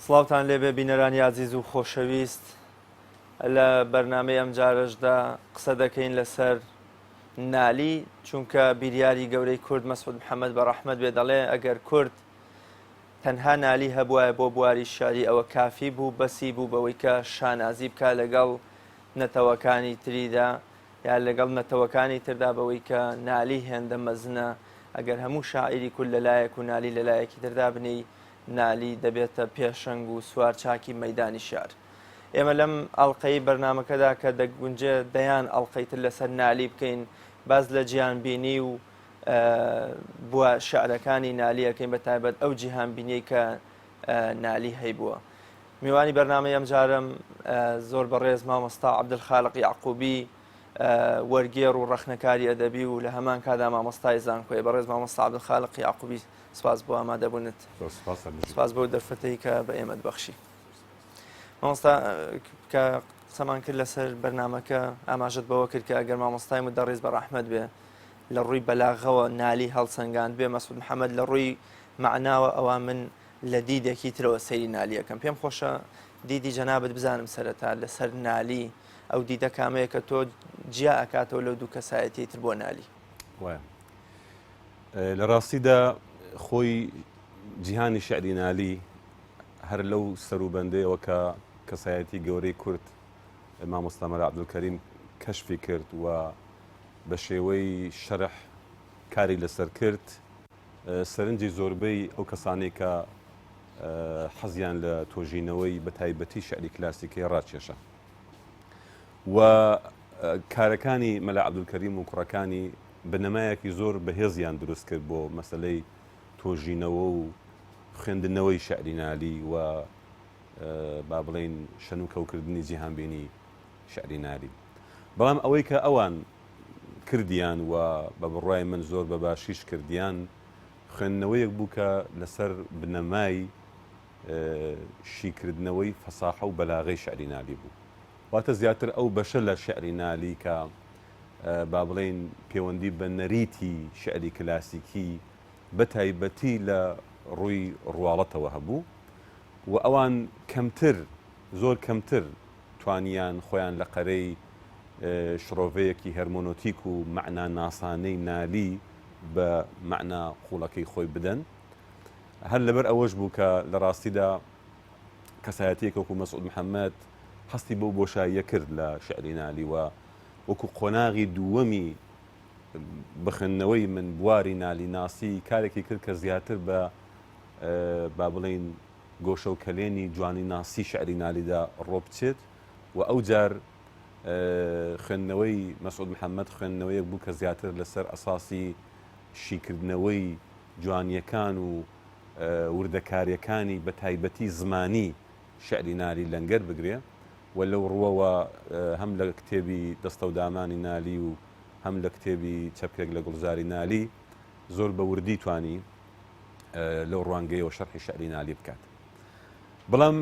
سڵاوتان لێبێ بینەرانی ئازیز و خۆشەویست لە بەرنامەی ئەمجارەشدا قسە دەکەین لەسەر نالی چونکە بیریاری گەورەی کورد مەسعود محەممەد بە ڕەحمەت بێ دەڵێ ئەگەر کورد تەنها نالی هەبوایە بۆ بواری شعری ئەوە کافی بوو بەسی بوو بەوەی کە شانازی بکا لەگەڵ نەتەوەکانی تریدا یا لەگەڵ نەتەوەکانی تردا بەوەی کە نالی هێندە مەزنە ئەگەر هەموو شاعیری کورد لەلایەک و نالی لەلایەکی تر دابنێی نالی دەبێتە پێشەنگ و سوارچاکی مەیدانی شیعر. ئێمە لەم ئەڵقەی بەرنامەکەدا کە دەگونجێ دەیان ئەڵقەی تر لەسەر نالی بکەین باس لە جیهانبینی و بووە شعرەکانی نالی ئەکەین بە تایبەت ئەو جیهانبینیەی کە نالی هەیبووە. میوانی بەرنامەی ئەمجارەم زۆر بەڕێز مامۆستا عەبدولخالق یەعقوبی وەرگێڕ و ڕەخنەکاری ئەدەبی و لە هەمان کادا مامۆستای زانکۆیە. بەڕێز مامۆستا عەبدولخالق یەعقوبی سپاس بۆ ئامادەبوونت. زۆر سپاس. سپاس بۆ دەرفەتەی کە بە ئێمەت بەخشی. مامۆستا کە قسەمان کرد لەسەر بەرنامەکە ئاماژەت بەوە کرد کە ئەگەر مامۆستای مدەڕیز بە ڕەحمەت بێ لە ڕووی بەلاغەوە نالی هەڵسەنگاند بێ مەسعود محەممەد لە ڕووی مەعناوە ئەوا من لە دیدێکی ترەوە سەیری نالی ئەکەم پێم خۆشە دیدی جەنابت بزانم سەرەتا لەسەر نالی ئەو دیدە کامەیە کە تۆ جیا ئەکاتەوە لەو دوو کەسایەتیەی تر بۆ نالی. وایە لە ڕاستیدا خۆی جیهانی شعری نالی هەر لەو سەروبەندەیەوە کە کەسایەتی گەورەی کورد مامۆستا مەلا عەبدولکەریم کەشفی کرد و بە شێوەی شەرح کاری لەسەر کرد سەرنجی زۆربەی ئەو کەسانەی کە حەزیان لە تۆژینەوەی بە تایبەتی شعری کلاسیکەیە ڕاکێشا و کارەکانی مەلا عەبدولکەریم و کوڕەکانی بنەمایەکی زۆر بەهێزیان دروست کرد بۆ مەسلەی تۆژینەوە و خوێندنەوەی شعری نالی و با بڵێین شەن و کەوکردنی جیهانبینی شعری نالی. بەڵام ئەوەی کە ئەوان کردیان و بە بڕوای من زۆر بە باشیش کردیان، خوێندنەوەیەک بوو کە لەسەر بنەمای شیکردنەوەی فەساحە و بەلاغەی شعری نالی بوو. واتە زیاتر ئەو بەشە لە شعری نالی کە با بڵێین پێوەندی بە نەریتی شعری کلاسیکی بە تایبەتی لە ڕووی ڕواڵەتەوە هەبوو و ئەوان کەمتر، زۆر کەمتر توانیان خۆیان لە قەرەی شڕۆڤەیەکی هێرمۆنۆتیک و مەعناناسانەی نالی بە مەعنا قووڵەکەی خۆی بدەن. هەر لەبەر ئەوەش بوو کە لە ڕاستیدا کەسایەتییەک وەکوو مەسعوود محەممەد هەستی بەو بۆشاییە کرد لە شیعری نالی و وەکوو قۆناغی دووەمی بە خوێندنەوەی من بواری نالی ناسی کارێکی کرد کە زیاتر بە با بڵێین گۆشە و کەلێنی جوانی ناسی شیعری نالیدا ڕۆ بچێت و ئەوجار خوێندنەوەی مەسعود محەممەد خوێندنەوەیەک بوو کە زیاتر لەسەر ئەساسی شیکردنەوەی جوانییەکان و وردەکارییەکانی بە تایبەتی زمانی شیعری نالی لەنگەر بگرێ و لەو ڕووەوە هەم لە کتێبی دەستەودامانی نالی و هەم لە کتێبی چەپکێک لە گوڵزاری نالی زۆر بە وردی توانی لەو ڕوانگەیەوە شەرحی شعری نالی بکات. بەڵام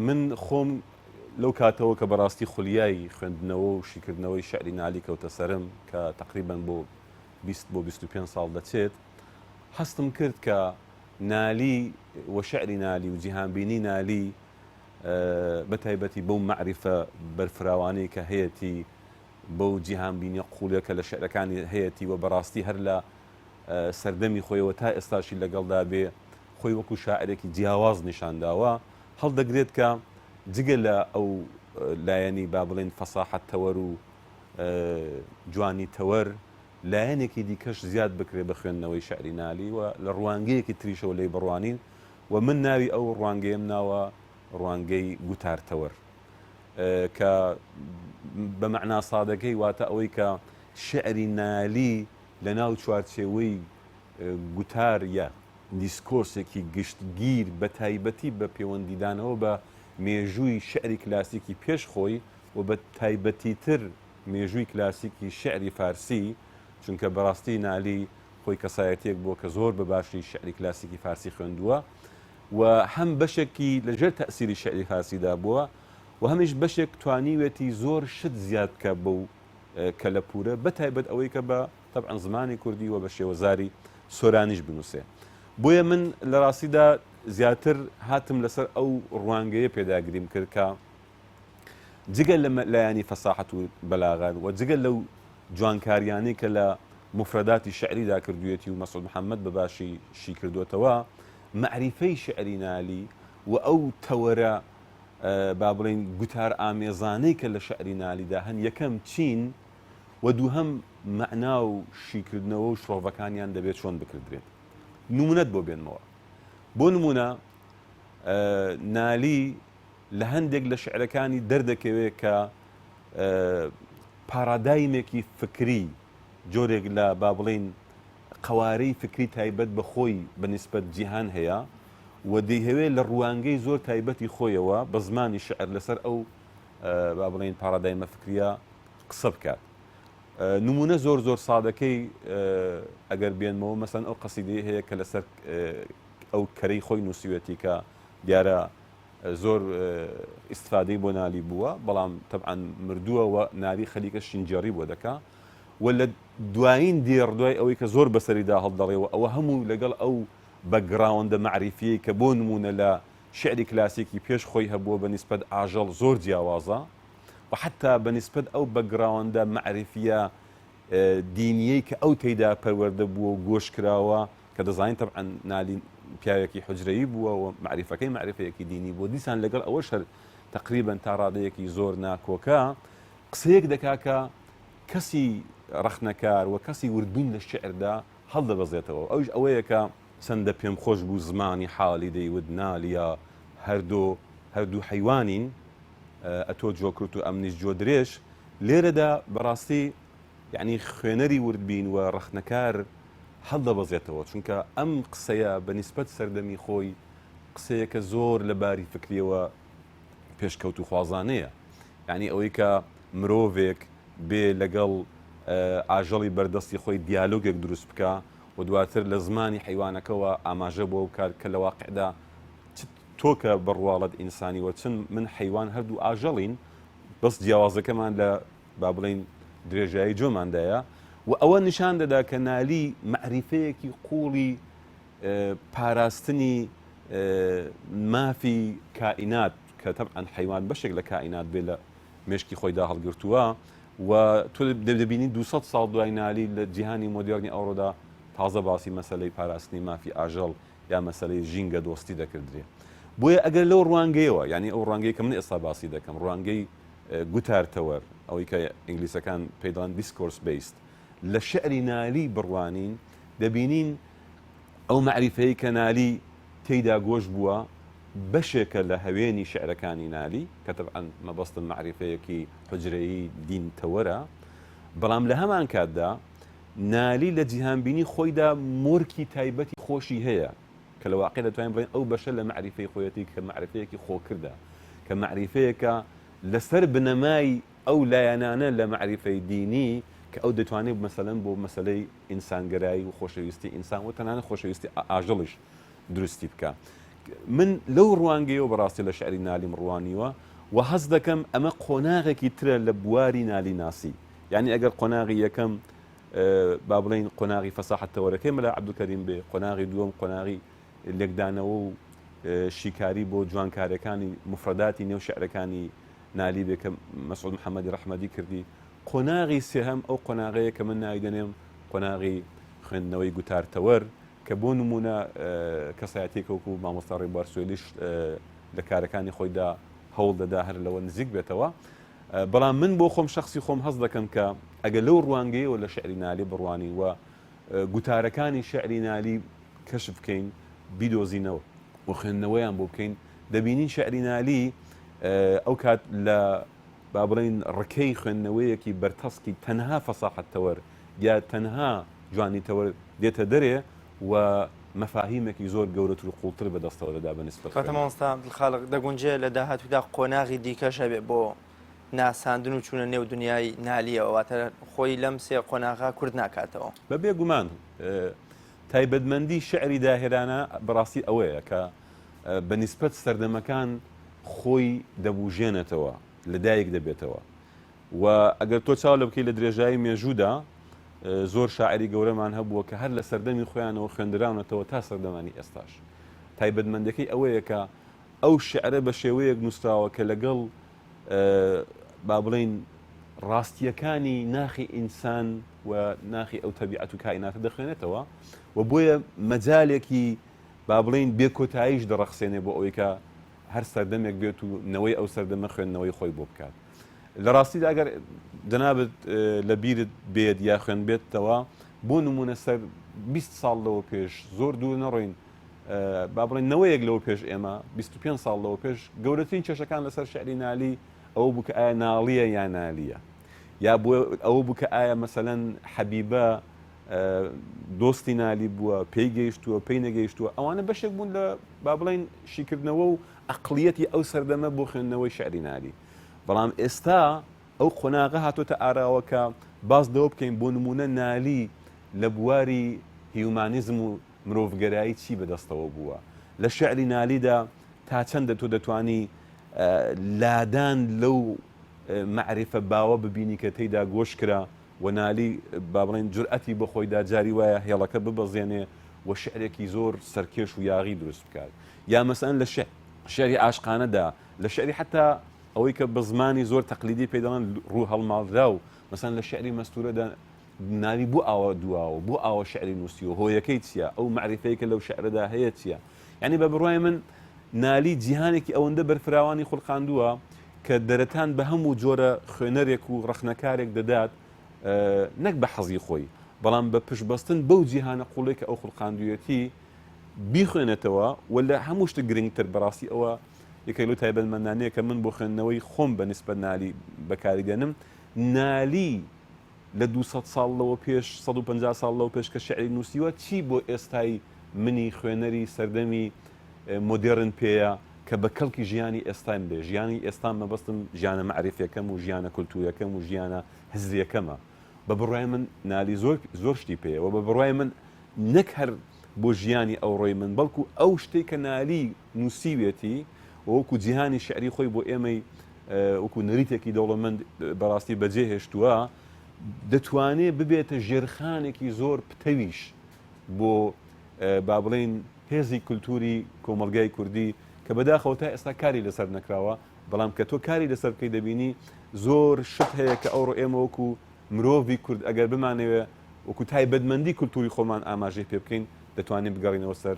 من خۆم لەو کاتەوە کە بەڕاستی خولیای خوێندنەوە و شیکردنەوەی شعری نالی کەوتە سەرم کە تقریبان بۆ 20 بۆ 25 ساڵ دەچێت هەستم کرد کە نالی و شعری نالی و جیهانبینی نالی بە تایبەتی بەو مەعریفە بەرفراوانەی کە هەیەتی بەو جیهانبینیە قوڵیە کە لە شعرەکانی هەیەتی و بەڕاستی هەر لە سەردەمی خۆیەوە تا ئێستاشی لەگەڵدا بێ خۆی وەکو شاعرێکی جیاواز نیشانداوە هەڵدەگرێت کە جگە لە ئەو لایەنی با بڵێین فەساحەت تەوەر و جوانی تەوەر لایەنێکی دیکەش زیاد بکرێت بە خوێندنەوەی شعری نالی و لە ڕوانگەیەکی تریشەوە لێی بڕوانین و من ناوی ئەو ڕوانگەیەم ناوە ڕوانگەی گوتار تەوەر کە بە مەعنا سادەکەی واتە ئەوەی کە شعری نالی لە ناو چوارچێوەی گوتار یا دیسکۆرسێکی گشتگیر بە تایبەتی بە پێوەندیدانەوە بە مێژووی شعری کلاسیکی پێش خۆی و بە تایبەتیتر مێژووی کلاسیکی شعری فارسی چونکە بەڕاستی نالی خۆی کەسایەتیەک بووە کە زۆر بە باشی شعری کلاسیکی فارسی خوێندووە و هەم بەشێکی لە ژێر تەئسیری شعری فارسیدا بووە و هەمیش بەشێک توانیوێتی زۆر شت زیاد بکە بەو کەلەپوورە بە تایبەت ئەوەی کە بە تەبعەن زمانی کوردی و بە شێوەزاری سۆرانیش بنووسێ. بۆیە من لە ڕاستیدا زیاتر هاتم لەسەر ئەو ڕوانگەیە پێداگریم کرد کە جگە لە لایەنی فەساحەت و بەلاغەت و جگە لەو جوانکاریانەی کە لە موفرەداتی شیعریدا کردوویەتی و مەسعود محەمەد بە باشی شی کردووەتەوە، مەعریفەی شیعری نالی و ئەو تەوەرە با بڵێین گوتارئامێزانەی کە لە شیعری نالیدا هەن یەکەم چین و دووهەم مەعنا و شیکردنەوە و شڕۆڤەکانیان دەبێت چۆن بکردرێت. نموونەت بۆ بێنمەوە. بۆ نموونە نالی لە هەندێک لە شیعرەکانی دەردەکەوێت کە پاڕادایمێکی فکری، جۆرێک لە با بڵێین قەوارەی فکری تایبەت بە خۆی بە نیسبەت جیهان هەیە و دەیهەوێت لە ڕوانگەی زۆر تایبەتی خۆیەوە بە زمانی شیعر لەسەر ئەو با بڵێین پاڕادایمە فکریە قسە بکات. نمونە زۆر زۆر سادەکەی ئەگەر بێنمەوە مەسەن ئەو قەسیدەی هەیە کە لەسەر ئەو کەرەی خۆی نووسیوێتی کە دیارە زۆر ئیستفادەی بۆ نالی بووە بەڵام تەبعەن مردووە و نالی خەریکە شینگێڕی بۆ دەکا و لە دوایین دێڕ دوای ئەوەی کە زۆر بەسەریدا هەڵدەڵێ و ئەوە هەموو لەگەڵ ئەو بەکگڕاوەندە مەعریفیەی کە بۆ نموونە لە شیعری کلاسیکی پێش خۆی هەبووە بە نیسبەت ئاژەڵ زۆر جیاوازە و حەتتا بە نیسبەت ئەو بەکگڕاوەندە مەعریفیە دینیەی کە ئەو تێیدا پەروەردە بووە و گۆش کراوە کە دەزانین تەبعەن نالی پیاوێکی حوجرەیی بووە و مەعریفەکەی مەعریفەیەکی دینی بووە، دیسان لەگەڵ ئەوەش هەر تەقریبەن تا ڕادەیەکی زۆر ناکۆکە، قسەیەک دەکا کە کەسی ڕەخنەکار و کەسی وردبین لە شیعردا هەڵدەبەزێتەوە، ئەویش ئەوەیە کە. چەندە پێم خۆش بوو زمانی حالی دەیوت نالیا هەردۆ هەردوو حەیوانین ئەتۆ جۆ کورت و ئەمنیش جۆ درێژ، لێرەدا بەڕاستی یەعنی خوێنەری وردبین و ڕەخنەکار هەڵدەبەزێتەوە، چونکە ئەم قسەیە بە نیسبەت سەردەمی خۆی قسەیەکە زۆر لە باری فکریەوە پێشکەوتوخوازانەیە، یەعنی ئەوەی کە مرۆڤێک بێ لەگەڵ ئاژەڵی بەردەستی خۆی دیالۆگێک دروست بکا و دواتر لە زمانی حەیوانەکەوە ئاماژە بۆ بکات کە لە واقعدا چ تۆ کە بە ڕواڵەت ئینسانی و چ من حەیوان هەردوو ئاژەڵین بەس جیاوازەکەمان لە با بڵێین درێژایی جۆماندایە و ئەوە نیشان دەدا کە نالی مەعریفەیەکی قووڵی پاراستنی مافی کائینات کە تەبعەن حەیوان بەشێک لە کائینات بێ لە مێشکی خۆیدا هەڵگرتووە و تۆ دەبینی 200 ساڵ دوای نالی لە جیهانی مۆدێرنی ئەوڕۆدا تازە باسی مەسەلەی پاراستنی مافی ئاژەڵ یا مەسەلەی ژینگە دۆستی دەکردرێ بۆیە ئەگەر لەو ڕوانگەیەوە یعنی ئەو ڕوانگەی کە من ئێستا باسی دەکەم ڕوانگەی گوتار تەوەر، ئەوەی کە ئینگلیسەکان پێی دەڵێن Discourse Based، لە شیعری نالی بڕوانین، دەبینین ئەو مەعریفەیەی کە نالی تێیدا گۆش بووە، بەشێکە لە هەوێنی شیعرەکانی نالی، کە تەبعەن مەبەستم مەعریفەیەکی حوجرەیی دین تەوەرە، بەڵام لە هەمانکاتدا نالی لە جیهانبینی خۆیدا مۆرکی تایبەتی خۆشی هەیە، کە لە واقیع دەتوانین بڵێین ئەو بەشە لە مەعریفەی خۆیەتی کە مەعریفەیەکی خۆکردە، کە مەعریفەیەکە لەسەر بنەمای ئەو لایەنانە لە مەعریفەی دینی کە ئەو دەتوانێت مەسەلەن بۆ مەسەلەی ئینسانگەرایی و خۆشەویستی ئینسان و تەنانەت خۆشەویستی ئاژەڵیش دروستی بکا. من لەو ڕوانگەیەوە بەڕاستی لە شیعری نالیم ڕوانیوە و هەست دەکەم ئەمە قۆناغێکی ترە لە بواری نالیناسی. یانی ئەگەر قۆناغی یەکەم با بڵێین قۆناغی فەساحەت تەوەرەکەی مەلا عەبدولکەریم بێ، قۆناغی دووەم قۆناغی لێکدانەوە و شیکاری بۆ جوانکاریەکانی موفرەداتی نێو شیعرەکانی نالی بێ کە مەسعود محەمەدی ڕەحمەدی کردی، قۆناغی سێهەم ئەو قۆناغەیە کە من ناوی دەنێم قۆناغی خوێندنەوەی گوتارتەوەر کە بۆ نموونە کەسایەتیەک وەکو مامۆستا ڕێبوار سوێلیش لە کارەکانی خۆیدا هەوڵ دەدا هەر لەوە نزیک بێتەوە. بەڵام من بۆ خۆم شەخسی خۆم هەست دەکەم کە ئەگەر لەو ڕوانگەیەوە لە شیعری نالی بڕوانین و گوتارەکانی شیعری نالی کەشف بکەین، بیدۆزینەوە و خوێندنەوەیان بۆ بکەین، دەبینین شیعری نالی ئەو کات لە با بڵێین ڕکەی خوێندنەوەیەکی بەرتەسکی تەنها فەساحەت تەوەر یا تەنها جوانی تەوەر دێتە دەرێ و مەفاهیمێکی زۆر گەورەتر و قووڵتر بەدەستەوە دەدا بە نیسبەت کەواتە خوێنەر. مامۆستا عەبدولخالق دەگونجێ لە داهاتوودا قۆناغی دیکەش هەبێ بۆ ناساندن و چوونە نێو دنیای نالییەوە، واتە خۆی لەم سێ قۆناغە کورت ناکاتەوە. بە بێ گومان تایبەتمەندی شیعری داهێرانە بەڕاستی ئەوەیە کە بە نیسبەت سەردەمەکان خۆی دەبووژێنێتەوە، لەدایک دەبێتەوە. و ئەگەر تۆ چاو لە بکەی لە درێژایی مێژوودا زۆر شاعری گەورەمان هەبووە کە هەر لە سەردەمی خۆیانەوە خوێندراونەتەوە تا سەردەمانی ئێستاش. تایبەتمەندەکەی ئەوەیە کە ئەو شعرە بە شێوەیەک نووسراوە کە لەگەڵ با بڵێین ڕاستییەکانی ناخی ئینسان و ناخی ئەو تەبیعەت و کائیناتە دەخوێنێتەوە و بۆیە مەجالێکی با بڵێین بێ کۆتاییش دەڕەخسێنێ بۆ ئەوەی کە هەر سەردەمێک بێت و نەوەی ئەو سەردەمە خوێندنەوەی خۆی بۆ بکات. لە ڕاستیدا ئەگەر جەنابت لە بیرت بێت یا خوێندبێتەوە بۆ نموونە سەر 20 ساڵ لەوە پێش زۆر دوور نەڕۆین با بڵێن نەوەیەک لەوە پێش ئێمە 25 ساڵ لەوە پێش گەورەترین کێشەکان لەسەر شعری نالی ئەوە بوو کە ئایا ناڵیە یا نالیە یا بۆ ئەوە بوو کە ئایا مەسەلەن حەبیبە دۆستی نالی بووە پێی گەیشتووە پێی نەگەیشتووە ئەوانە بەشێک بوون لە با بڵێن شیکردنەوە و ئەقلیەتی ئەو سەردەمە بۆ خوێندنەوەی شعری نالی بەڵام ئێستا ئەو قۆناغە هاتۆتە ئاراوە کە باس لەوە بکەین بۆ نمونە نالی لە بواری هیومانیزم و مرۆڤگەرایی چی بەدەستەوە بووە؟ لە شیعری نالیدا تا چەندە تۆ دەتوانی لادان لەو مەعریفە باوە ببینی کە تێیدا گۆش کرا و نالی با بڵێین جورئەتی بە خۆی دا جاری وایە هێڵەکە ببەزێنێ و شیعرێکی زۆر سەرکێش و یاغی دروست بکات یا مەسەلەن لە شیعری عاشقانەدا لە شیعری حەتا ئەوەی کە بە زمانی زۆر تەقلیدی پێی دەڵێن ڕوو هەڵماڵراو مەسەلەن لە شیعری مەستوورەدا نالی بۆ ئاوا دواوە، بۆ ئاوا شیعری نووسیوە، هۆیەکەی چییە، ئەو مەعریفەی کە لەو شیعرەدا هەیە چییە؟ یانی بە بڕوای من نالی جیهانێکی ئەوەندە بەرفراوانی خولقاندووە کە دەرەتان بە هەموو جۆرە خوێنەرێک و ڕەخنەکارێک دەدات نەک بە حەزی خۆی بەڵام بە پشتبەستن بەو جیهانە قوڵەی کە ئەو خولقاندوویەتی بیخوێنێتەوە و لە هەموو شتێک گرنگتر بەڕاستی ئەوە یەکێک لەو تایبەتمەندانەیە کە من بۆ خوێندنەوەی خۆم بە نیسبەت نالی بەکاری دێنم نالی لە 200 ساڵ لەوە پێش 150 ساڵ لەوە پێش کە شیعری نووسیوە چی بۆ ئێستای منی خوێنەری سەردەمی مۆدێڕن پێیە کە بە کەڵکی ژیانی ئێستایم بێ، ژیانی ئێستام مەبەستم ژیانە مەعریفیەکەم و ژیانە کولتووریەکەم و ژیانە هزریەکەمە. بە بڕوای من نالی زۆر زۆر شتی پێیە و بە بڕوای من نەک هەر بۆ ژیانی ئەوڕۆی من بەڵکو ئەو شتەی کە نالی نووسیوێتی و وەکو جیهانی شیعری خۆی بۆ ئێمەی وەکو نەریتێکی دەوڵەمەند بەڕاستی بەجێ هێشتووە دەتوانێ ببێتە ژێرخانێکی زۆر پتەویش بۆ با بڵێین هێزی کولتووری کۆمەڵگای کوردی کە بەداخەوە تا ئێستا کاری لەسەر نەکراوە بەڵام کە تۆ کاری لەسەر بکەی دەبینی زۆر شت هەیە کە ئەوڕۆ ئێمە وەکو مرۆڤی کورد ئەگەر بمانەوێ وەکو تایبەتمەندی کولتووری خۆمان ئاماژەی پێ بکەین دەتوانین بگەڕینەوە سەر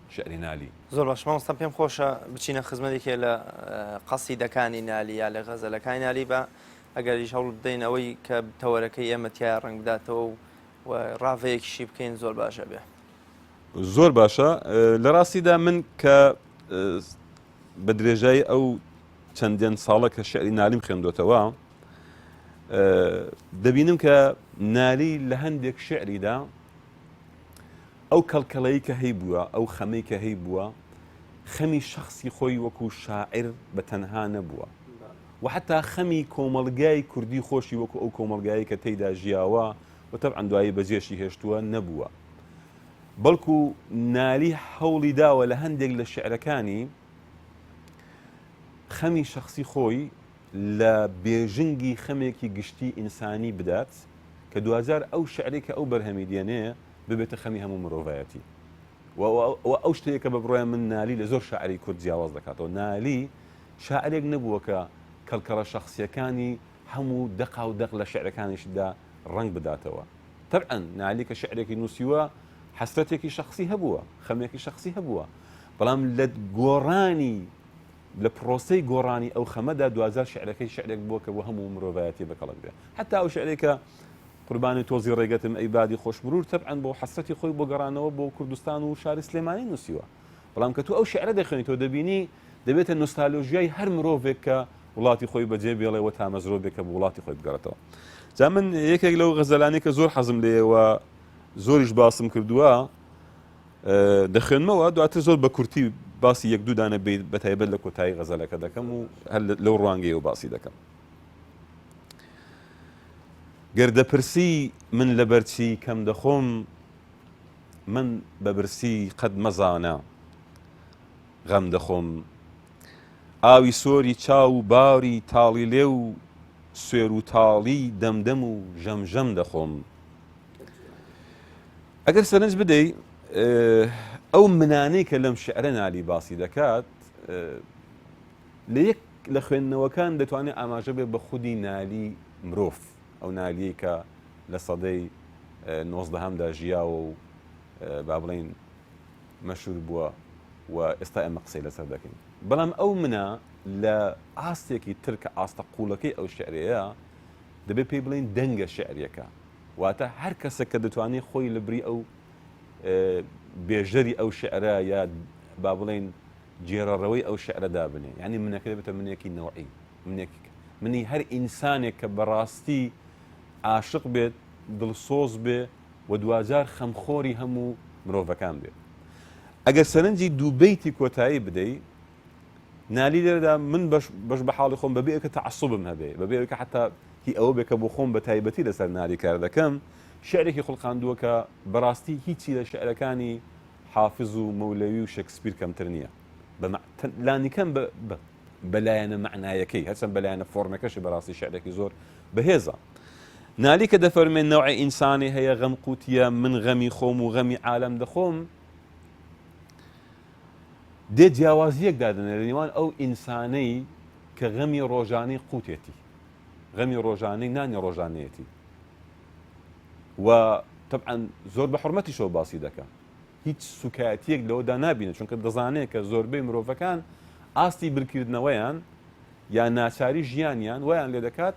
شعری نالی. زۆر باش مامۆستا پێم خۆشە بچینە خزمەت یەکێ لە قەسیدەکانی نالی یا لە غەزەلەکانی نالی بە ئەگەریش هەوڵ بدەین ئەوەی کە تەوەرەکەی ئێمە تیایا ڕەنگ بداتەوە و و ڕاڤەیەکیشی بکەین زۆر باش ئەبێ. زۆر باشە لە ڕاستیدا من کە بە درێژایی ئەو چەندێن ساڵە کە شعری نالیم خوێندۆتەوە دەبینم کە نالی لە هەندێک شعریدا ئەو کەڵکەڵەی کە هەیبووە، ئەو خەمەی کە هەیبووە، خەمی شەخسی خۆی وەکوو شاعیر بە تەنها نەبووە و حەتا خەمی کۆمەڵگای کوردی خۆشی وەکوو ئەو کۆمەڵگایەی کە تێیدا ژیاوە و تەبعەن دوایی بەجێشی هێشتووە نەبووە. بەڵکوو نالی هەوڵی داوە لە هەندێک لە شیعرەکانی خەمی شەخسی خۆی لە بێژنگی خەمێکی گشتی ئینسانی بدات کە دواجار ئەو شیعرەی کە ئەو بەرهەمی دێنێ ببێتە خەمی هەموو مرۆڤایەتی و ئەوە ئەو شتەیە کە بە بڕوای من نالی لە زۆر شاعری کورد جیاواز دەکاتەوە. نالی شاعرێک نەبووە کە کەڵکەڵە شەخسییەکانی هەموو دەقا و دەق لە شیعرەکانیشیدا ڕەنگ بداتەوە. تەبعەن نالی کە شیعرێکی نووسیوە حەسرەتێکی شەخسی هەبووە، خەمێکی شەخسی هەبووە، بەڵام لە گۆڕانی لە پرۆسەی گۆڕانی ئەو خەمەدا دواجار شیعرەکەی شیعرێک بووە کە بۆ هەموو مرۆڤایەتی بەکەڵک بێ. حەتا ئەو شیعرەی کە قوربانی تۆزی ڕێگەتم ئەی بادی خۆش مروور تەبعەن بۆ حەسرەتی خۆی بۆ گەڕانەوە بۆ کوردستان و شاری سلێمانی نووسیوە. بەڵام کە تۆ ئەو شیعرە دەخوێنیتەوە دەبینی دەبێتە نۆستالۆژیای هەر مرۆڤێک کە وڵاتی خۆی بەجێ بێڵێ و تامەزرۆ بێ کە بۆ وڵاتی خۆی بگەڕێتەوە. جا من یەکێک لەو غەزەلانەی کە زۆر حەزم لێیە و زۆریش باسم کردووە دەخوێنمەوە دواتر زۆر بە کورتی باسی یەک دوو دانە بیت بە تایبەت لە کۆتایی غەزەلەکە دەکەم و هەر لەو ڕوانگەیەوە باسی دەکەم. گەر دەپرسی من لەبەرچی کەم دەخۆم من بە برسی قەت مەزانە غەم دەخۆم ئاوی سۆری چاو و باری تاڵی لێو سوێر و تاڵی دەمدەم و ژەمژەم دەخۆم ئەگەر سەرنج بدەی. ئەو منانەی کە لەم شعرە نالی باسی دەکات لە یەک لە خوێندنەوەکان دەتوانێت ئاماژە بێ بە خودی نالی مرۆڤ ئەو نالیەی کە لە سەدەی نۆزدەهەمدا ژیاوە و با بڵێین مەشهور بووە و ئێستا ئێمە قسەی لەسەر دەکەین بەڵام ئەو منە لە ئاستێکی تر کە ئاستە قوڵەکەی ئەو شعرەیە دەبێت پێی بڵێین دەنگە شعریەکە واتە هەر کەسێک کە دەتوانێت خۆی لە بری ئەو بێژەری ئەو شعرە یا با بڵێین گێڕەڕەوەی ئەو شعرە دابنێ یعنی منەکە دەبێتە منێکی نەوعی منێک منی هەر ئینسانێک کە بەڕاستی عاشق بێت دڵسۆز بێ و دواجار خەمخۆری هەموو مرۆڤەکان بێت ئەگەر سەرنجی دوو بەیتی کۆتایی بدەی نالی لێرەدا من بەش بەش بە حاڵی خۆم بەبێ کە تەعەسوبم هەبێ بەبێ کە حتا هی ئەوە بێ کە بۆ خۆم بە تایبەتی لەسەر نالی کار دەکەم شعرێکی خوڵقاندووە کە بەڕاستی هیچی لە شعرەکانی حافز و مەولەوی و شکسپیر کەمتر نییە لانیکەم بە لایەنە مەعنایەکەی هەرچەند بە لایەنە فۆرمەکەشی بەڕاستی شعرێکی زۆر بەهێزە. نالی کە دەفەرمێ نەوعێ ئینسانی هەیە غەم قوتیە من غەمی خۆم و غەمی عالەم دەخۆم دێ جیاوازیەک دادەنێ لە نێوان ئەو ئینسانەی کە غەمی ڕۆژانەی قوتێتی غەمی ڕۆژانەی نانی ڕۆژانەیەتی و طبعا زۆر بە حرمەتیشەوە باسی دەکە هیچ سوکایەتیەک لەوەدا نابینێت چونکە دەزانێت کە زۆربەی مرۆڤەکان ئاستی بیرکردنەوەیان یا ناچاری ژیانیان وایان لێ دەکات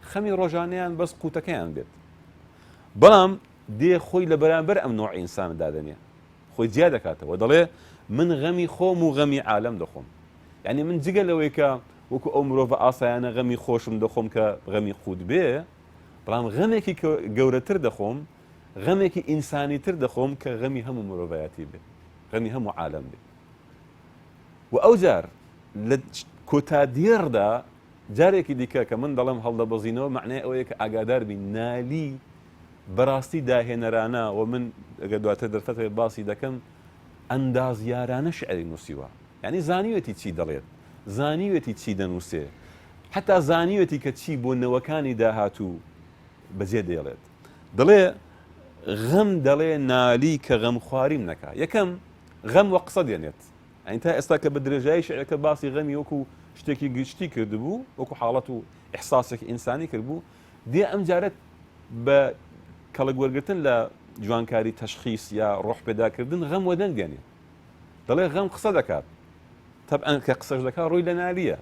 خەمی ڕۆژانەیان بەس قوتەکەیان بێت بەڵام دێ خۆی لە بەرامبەر ئەم نوع ئینسانە دادەنێ خۆی جیا دەکاتەوە دەڵێ من غەمی خۆم و غەمی عالەم دەخۆم یعنی من جگە لەوەی کە وەکو ئەو مرۆڤە ئاسایانە غەمی خۆشم دەخۆم کە غەمی قوت بێ بەڵام غەمێکی گەورەتر دەخۆم غەمێکی ئینسانی تر دەخۆم کە غەمی هەموو مرۆڤایەتی بێ غەمی هەموو عالەم بێ و ئەوجار لە کۆتا دێڕدا جارێکی دیکە کە من دەڵێم هەڵدەبەزینەوە مەعنای ئەوەیە کە ئاگادار بین نالی بەڕاستی داهێنەرانە و من ئەگەر دواتر دەرفەت هەبێت باسی دەکەم ئەندازیارانە شعری نووسیوە یعنی زانیوێتی چی دەڵێت زانیوێتی چی دەنووسێ حتا زانیوێتی کە چی بۆ نەوەکانی داهاتوو بەجێ دێڵێت دەڵێ غەم دەڵێ نالی کە غەمخواریم نەکا یەکەم غەم وە قسە دێنێت یانی تا ئێستا کە بە درێژایی شعرەکە باسی غەمی وەکو شتێکی گشتی کردبوو وەکو حاڵەت و ئیحساسێکی ئینسانی کردبوو دێ ئەم جارە بە کەڵک وەرگرتن لە جوانکاری تەشخیص یا ڕۆح پێداکردن غەم وەدەنگ دێنێ دەڵێ غەم قسە دەکات تەبعەن کە قسەش دەکات ڕووی لە نالیە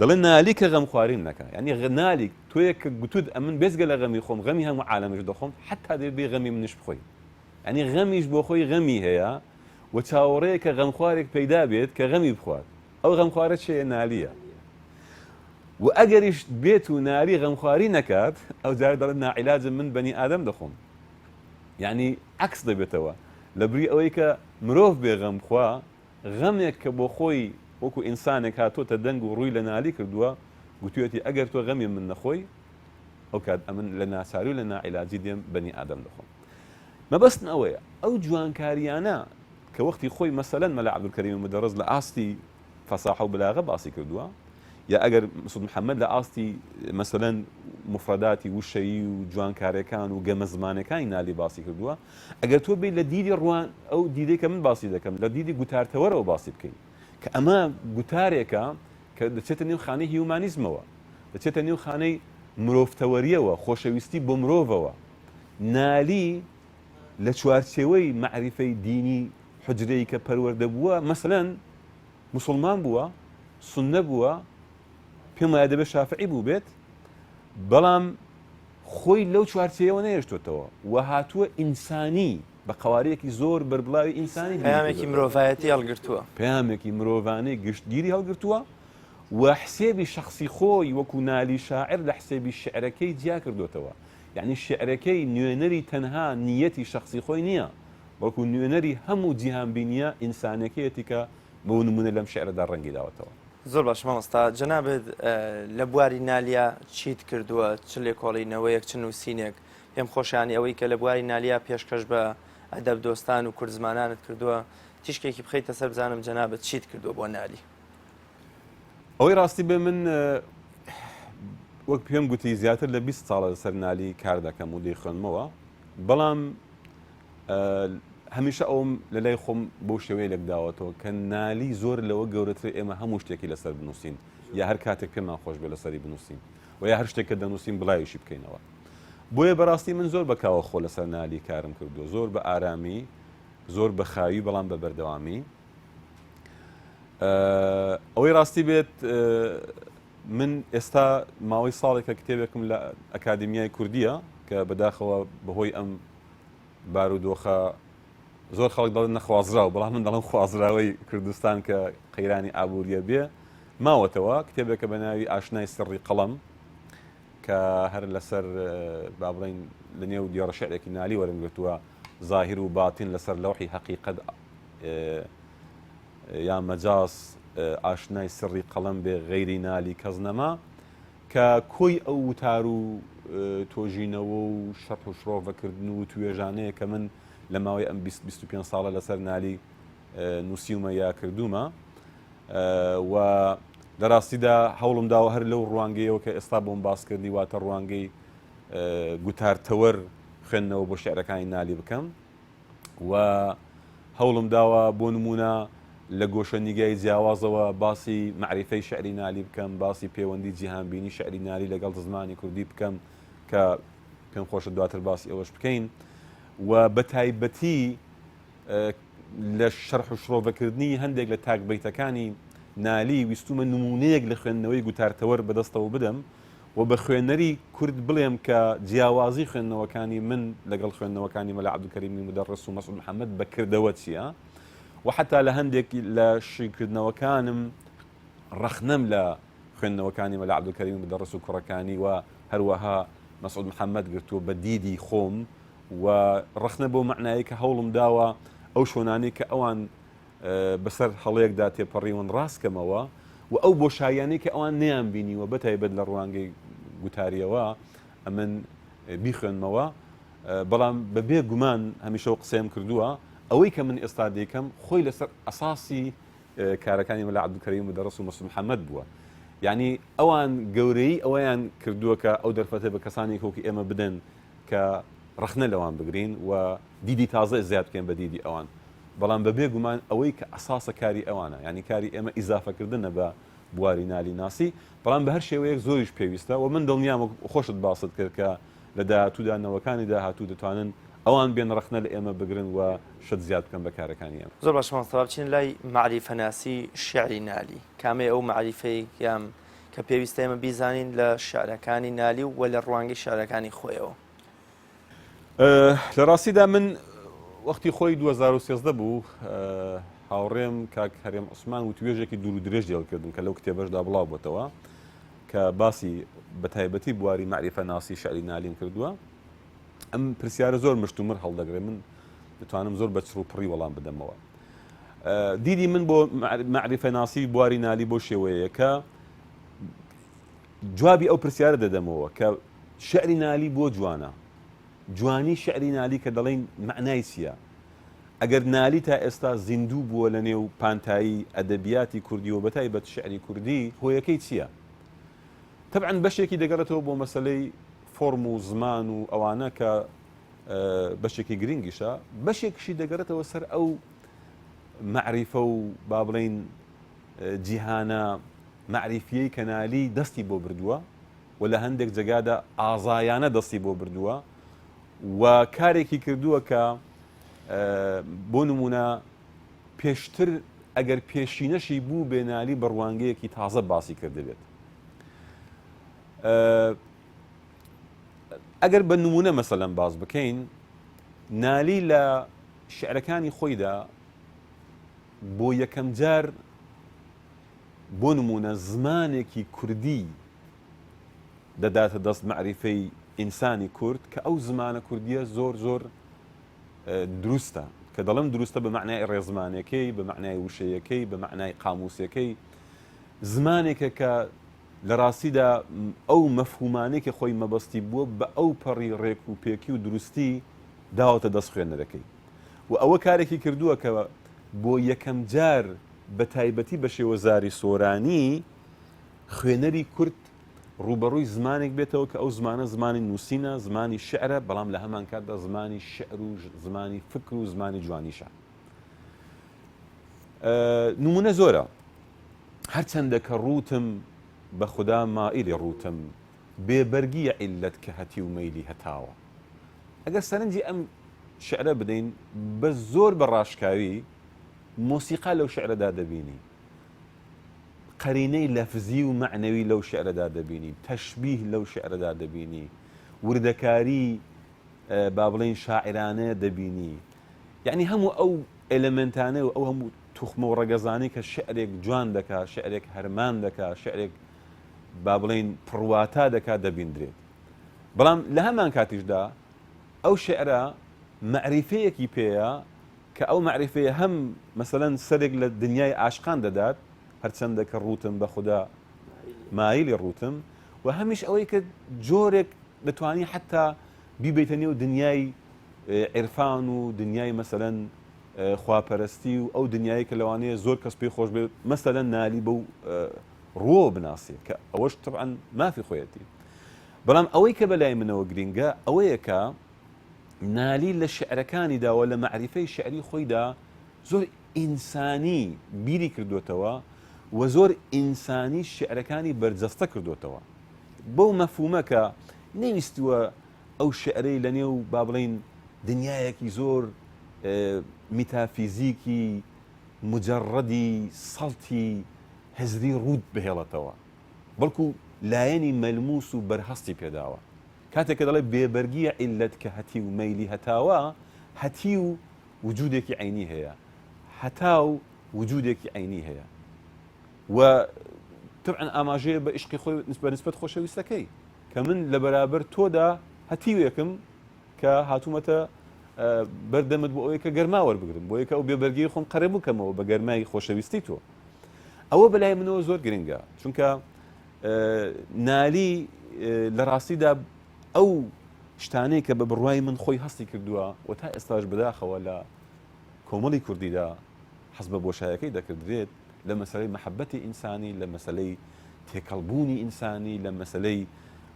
دەڵێ نالی کە غەم خوارین نەکا یعنی نالی تۆیە کە گوتوت ئەمن بێزگە لە غەمی خۆم غەمی هەموو عالەمش دەخۆم حتا دەبێ بێ غەمی منش بخۆی یعنی غەمیش بۆ خۆی غەمی هەیە و چاوەڕێیە کە غەمخوارێک پەیدا بێت کە غەمی بخوات ئەو غەمخوارە چێە نالیە و ئەگەریش بێت و نالی غەمخواری نەکات ئەو جار دەڵێت ناعیلاجم من بەنی ئادەم دەخۆم یعنی عکس دەبێتەوە لە بری ئەوەی کە مرۆڤ بێ غەمخوا غەمێک کە بۆ خۆی وەکو ئینسانێک هاتۆتە دەنگ و ڕووی لە نالی کردووە، گوتویەتی ئەگەر تۆ غەمی من نەخۆی، ئەوکات ئەمن لە ناچاری و لە ناعیلاجی دێم بەنی ئادەم دەخۆم. مەبەستم ئەوەیە ئەو جوانکارییانە کە وەختی خۆی مەسەلەن مەلا عەبدولکەریمی مودەڕس لە ئاستی فەساحە و بلاغە باسی کردووە، یا ئەگەر مەسعود محەمەد لە ئاستی مەسەلەن موفرەداتی وشەیی و جوانکاریەکان و گەمە زمانەکانی نالی باسی کردووە، ئەگەر تۆ بێی لە دیدی ڕوان ئەو دیدەی کە من باسی دەکەم لە دیدی گوتارتەوەرەوە باسی بکەین کە ئەمە گوتارێکە کە دەچێتە نێو خانەی هیومانیزمەوە دەچێتە نێو خانەی مرۆڤتەوەریەوە خۆشەویستی بۆ مرۆڤەوە نالی لە چوارچێوەی مەعریفەی دینی حجرەی کە پەروەردە بووە مەسەلەن موسڵمان بووە سوننە بووە پێم وایە دەبێت شافعی بووبێت بەڵام خۆی لەو چوارچێوە نەهێشتۆتەوە و هاتووە ئینسانی بە قەوارەیەکی زۆر بەربڵاوی ئینسانی پەیامێکی مرۆڤایەتی هەڵگرتووە. پەیامێکی مرۆڤانەی گشتگیری هەڵگرتووە و حسێبی شەخسی خۆی وەکو نالی شاعر لە حسێبی شیعرەکەی جیا کردۆتەوە. یەعنی شیعرەکەی نوێنەری تەنها نییەتی شەخسی خۆی نییە، بەڵکو نوێنەری هەموو جیهانبینییە ئینسانیەکەیەتی کە بۆ نموونە لەم شیعرەدا ڕەنگی داوەتەوە. زۆر باشە مامۆستا جەنابت لە بواری نالیا چیت کردووە چ لێکۆڵینەوەیەک چ نووسینێک پێم خۆشە یانی ئەوەی کە لە بواری نالیا پێشکەش بە ئەدەب دۆستان و کورد زمانانت کردووە تیشکێکی بخەیتە سەر بزانم جەنابت چیت کردووە بۆ نالی. ئەوەی ڕاستی بێ من وەک پێم گوتی زیاتر لە 20 ساڵە لەسەر نالی کار دەکەم و دەیخوێنمەوە بەڵام. هەمیشە ئەوم لە لای خۆم بەو شێوەیە لێکداوەتەوە کە نالی زۆر لەوە گەورەترە ئێمە هەموو شتێکی لەسەر بنووسین یا هەر کاتێک پێمان خۆش بێ لەسەری بنووسین و یا هەر شتێک کە دەنووسین بڵاویشی بکەینەوە. بۆیە بەڕاستی من زۆر بە کاوەخۆ لەسەر نالی کارم کردووە، زۆر بە ئارامی، زۆر بە خاوی بەڵام بە بەردەوامی. ئەوەی ڕاستی بێت من ئێستا ماوەی ساڵێکە کتێبێکم لە ئەکادمیای کوردیە کە بەداخەوە بەهۆی ئەم بارودۆخە زۆر خەڵک دەڵێن نەخوازراو بەڵام من دەڵێم خوازراوەی کوردستان کە قەیرانی ئابووریە بێ ماوەتەوە کتێبێکە بە ناوی ئاشنای سڕی قەڵەم کە هەر لەسەر با بڵین لە نێو دێڕە شعرێکی نالی وەرم گرتووە زاهیر و باتین لەسەر لەوحی حەقیقەت یا مەجاز ئاشنای سڕی قەڵەم بێ غەیری نالی کەس نەما کە کۆی ئەو وتار و تۆژینەوە و شەرح و شڕۆڤەکردن و وتوێژانەیە کە من لە ماوەی ئەم 20 25 ساڵە لەسەر نالی نووسیومە یا کردوومە و لە ڕاستیدا هەوڵم داوە هەر لەو ڕوانگەیەوە کە ئێستا بۆم باسکردنی واتە ڕوانگەی گوتارتەوەر خوێندنەوە بۆ شعرەکانی نالی بکەم و هەوڵم داوە بۆ نموونە لە گۆشە نیگای جیاوازەوە باسی مەعریفەی شعری نالی بکەم، باسی پێوەندی جیهانبینی شعری نالی لەگەڵ زمانی کوردی بکەم کە پێم خۆشە دواتر باسی ئەوەش بکەین و بە تایبەتی لە شەرح و شرۆڤەکردنی هەندێک لە تاک بەیتەکانی نالی ویستومە نموونەیەک لە خوێندنەوەی گوتارتەوەر بەدەستەوە بدەم و بە خوێنەری کورد بڵێم کە جیاوازی خوێندنەوەکانی من لەگەڵ خوێندنەوەکانی مەلا عەبدولکەریمی مودەڕس و مەسعود محەمەد بە کردەوە چییە و حەتا لە هەندێک لە شیکردنەوەکانم ڕەخنەم لە خوێندنەوەکانی مەلا عەبدولکەریمی مودەڕس و کوڕەکانی و هەروەها مەسعود محەمەد گرتووە بە دیدی خۆم و ڕەخنە بەو مەعنایەی کە هەوڵم داوە ئەو شۆنانەی کە ئەوان بەسەر هەڵەیەکدا تێپەڕیون ڕاست کەمەوە و ئەو بۆشاییانەی کە ئەوان نەیانبینیوە بەتایبەت لە ڕوانگەی گوتارییەوە ئەمن بیخوێنمەوە بەڵام بە بێ گومان هەمیشە و قسەیم کردووە ئەوەی کە من ئێستا دەیکەم خۆی لەسەر ئەساسی کارەکانی مەلا عەبدولکەریم مودەڕس و مەسعود محەمەد بووە یعنی ئەوان گەورەی ئەوەیان کردووە کە ئەو دەرفەتە بە کەسانی وەکو ئێمە بدەن کە ڕەخنە لەوان بگرین و دیدی تازە زیاد بکەین بە دیدی ئەوان بەڵام بە بێ گومان ئەوەی کە ئەساسە کاری ئەوانە یانی کاری ئێمە ئیزافە کردنە بە بواری نالی ناسی بەڵام بە هەر شێوەیەک زۆریش پێویستە و من دڵنیام وەک خۆشت باست کرد کە لە داهاتوودا نەوەکانی داهاتوو دەتوانن ئەوان بێن ڕەخنە لە ئێمە بگرن و شت زیاد بکەن بە کارەکانی ئێمە. زۆر باشە مامۆستا با بچینە لای مەعریفەناسی شیعری نالی کامەیە ئەو مەعریفەی یان کە پێویستە ئێمە بیزانین لە شیعرەکانی نالی و لە ڕوانگەی شیعرەکانی خۆیەوە؟ لە ڕاستیدا من وەختی خۆی 2013 بوو هاوڕێم کاک هەرێم عوسمان وتوێژێکی دوور و درێژ دێڵ کردم کە لەو کتێبەشدا بڵاو بۆتەوە کە باسی بە تایبەتی بواری مەعریفە ناسی شعری نالیم کردووە ئەم پرسیارە زۆر مشتومر هەڵدەگرێ من دەتوانم زۆر بە چڕ و پڕی وەڵام بدەمەوە دیدی من بۆ مەعریفە ناسی بواری نالی بۆ شێوەیە کە جوابی ئەو پرسیارە دەدەمەوە کە شعری نالی بۆ جوانە؟ جوانی شعری نالی کە دەڵێین مەعنای چییە؟ ئەگەر نالی تا ئێستا زیندوو بووە لە نێو پانتایی ئەدەبیاتی کوردی و بەتایبەت شعری کوردی هۆیەکەی چییە؟ تەبعەن بەشێکی دەگەڕێتەوە بۆ مەسەلەی فۆرم و زمان و ئەوانە کە بەشێکی گرنگیشە، بەشێکیشی دەگەڕێتەوە سەر ئەو مەعریفە و با بڵێین جیهانە مەعریفیەی کە نالی دەستی بۆ بردووە و لە هەندێک جێگادا ئازایانە دەستی بۆ بردووە و کارێکی کردووە کە بۆ نمونە پێشتر ئەگەر پێشینەشی بوو بێ نالی بە ڕوانگەیەکی تازە باسی کردبێت. ئەگەر بە نمونە مەسەلەن باس بکەین نالی لە شعرەکانی خۆیدا بۆ یەکەم جار بۆ نموونە زمانێکی کوردی دەداتە دەست مەعریفەی ئینسانی کورد کە ئەو زمانە کوردیە زۆر زۆر دروستە کە دەڵێم دروستە بە مەعنای ڕێزمانەکەی بە مەعنای وشەیەکەی بە مەعنای قاموسەکەی زمانێکە کە لە ڕاستیدا ئەو مەفهومانەی کە خۆی مەبەستی بووە بە ئەو پەڕی ڕێک و پێکی و دروستی داوەتە دەست خوێنەرەکەی و ئەوە کارێکی کردووە کە بۆ یەکەم جار بە تایبەتی بە شێوەزاری سۆرانی خوێنەری کورد. ڕووبەڕووی زمانێک بێتەوە کە ئەو زمانە زمانی نووسینە، زمانی شیعرە، بەڵام لە هەمانکاتدا زمانی شیعر و زمانی فکر و زمانی جوانیشە. نموونە زۆرە. هەرچەندە کە ڕووتم بە خودا مایلی ڕووتم، بێ بەرگییە عیللەت کە هەتیو مەیلی هەتاوە. ئەگەر سەرنجی ئەم شیعرە بدەین بە زۆر بە ڕاشکاوی مۆسیقا لەو شیعرەدا دەبینی. قەرینەی لەفزی و مەعنەوی لەو شیعرەدا دەبینی، تەشبیه لەو شیعرەدا دەبینی، وردەکاری با بڵێین شاعیرانە دەبینی. یەعنی هەموو ئەو ئێلێمێنتانە و ئەو هەموو توخمە و ڕەگەزانەی کە شیعرێک جوان دەکا، شیعرێک هەرمان دەکا، شیعرێک با بڵێین پڕواتا دەکا دەبیندرێت. بەڵام لە هەمان کاتیشدا ئەو شیعرە مەعریفەیەکی پێیە کە ئەو مەعریفەیە هەم مەسەلەن سەرێک لە دنیای عاشقان دەدات، هەرچەندە کە ڕووتم بە خودا مایلی ڕووتم، و هەمیش ئەوەی کە جۆرێک دەتوانی حەتتا بیبەیتە نێو دنیای عیرفان و دنیای مەسەلەن خواپەرستی و ئەو دنیای کە لەوانەیە زۆر کەس پێی خۆش بێت مەسەلەن نالی بەو ڕووەوە بناسێ کە ئەوەش تەبعەن مافی خۆیەتی. بەڵام ئەوەی کە بەلای منەوە گرینگە ئەوەیە کە نالی لە شیعرەکانیدا و لە مەعریفەی شیعری خۆیدا زۆر ئینسانی بیری کردۆتەوە و زۆر ئینسانی شیعرەکانی بەرجەستە کردۆتەوە بەو مەفهومە کە نەیویستووە ئەو شیعرەی لە نێو با بڵێین دنیایەکی زۆر میتافیزیکی مجەڕەدی سەڵتی هزری ڕووت بهێڵێتەوە بەڵکو لایەنی مەلموس و بەرهەستی پێداوە. کاتێک کە دەڵێ بێبەرگییە عیللەت کە هەتیو مەیلی هەتاوە، هەتیو وجوودێکی عەینی هەیە، هەتاو وجوودێکی عەینی هەیە و تەبعەن ئاماژەیە بە ئیشقی خۆی بە نسبەت خۆشەویستەکەی کە من لە بەرابەر تۆدا هەتیوێکم کە هاتوومەتە بەر دەمت بۆ ئەوەی کە گەرما وەربگرم، بۆ ئەوەی کە ئەو بێبەرگیی خۆم قەرەبوو کەمەوە بە گەرمای خۆشەویستی تۆ. ئەوە بەلای منەوە زۆر گرنگە چونکە نالی لە ڕاستیدا ئەو شتانەی کە بە بڕوای من خۆی هەستی کردووە و تا ئێستاش بەداخەوە لە کۆمەڵی کوردیدا حەز بە بۆشایەکەی دەکردرێت لە مەسەلەی مەحەبەتی ئینسانی لە مەسەلەی تێکەڵبوونی ئینسانی لە مەسەلەی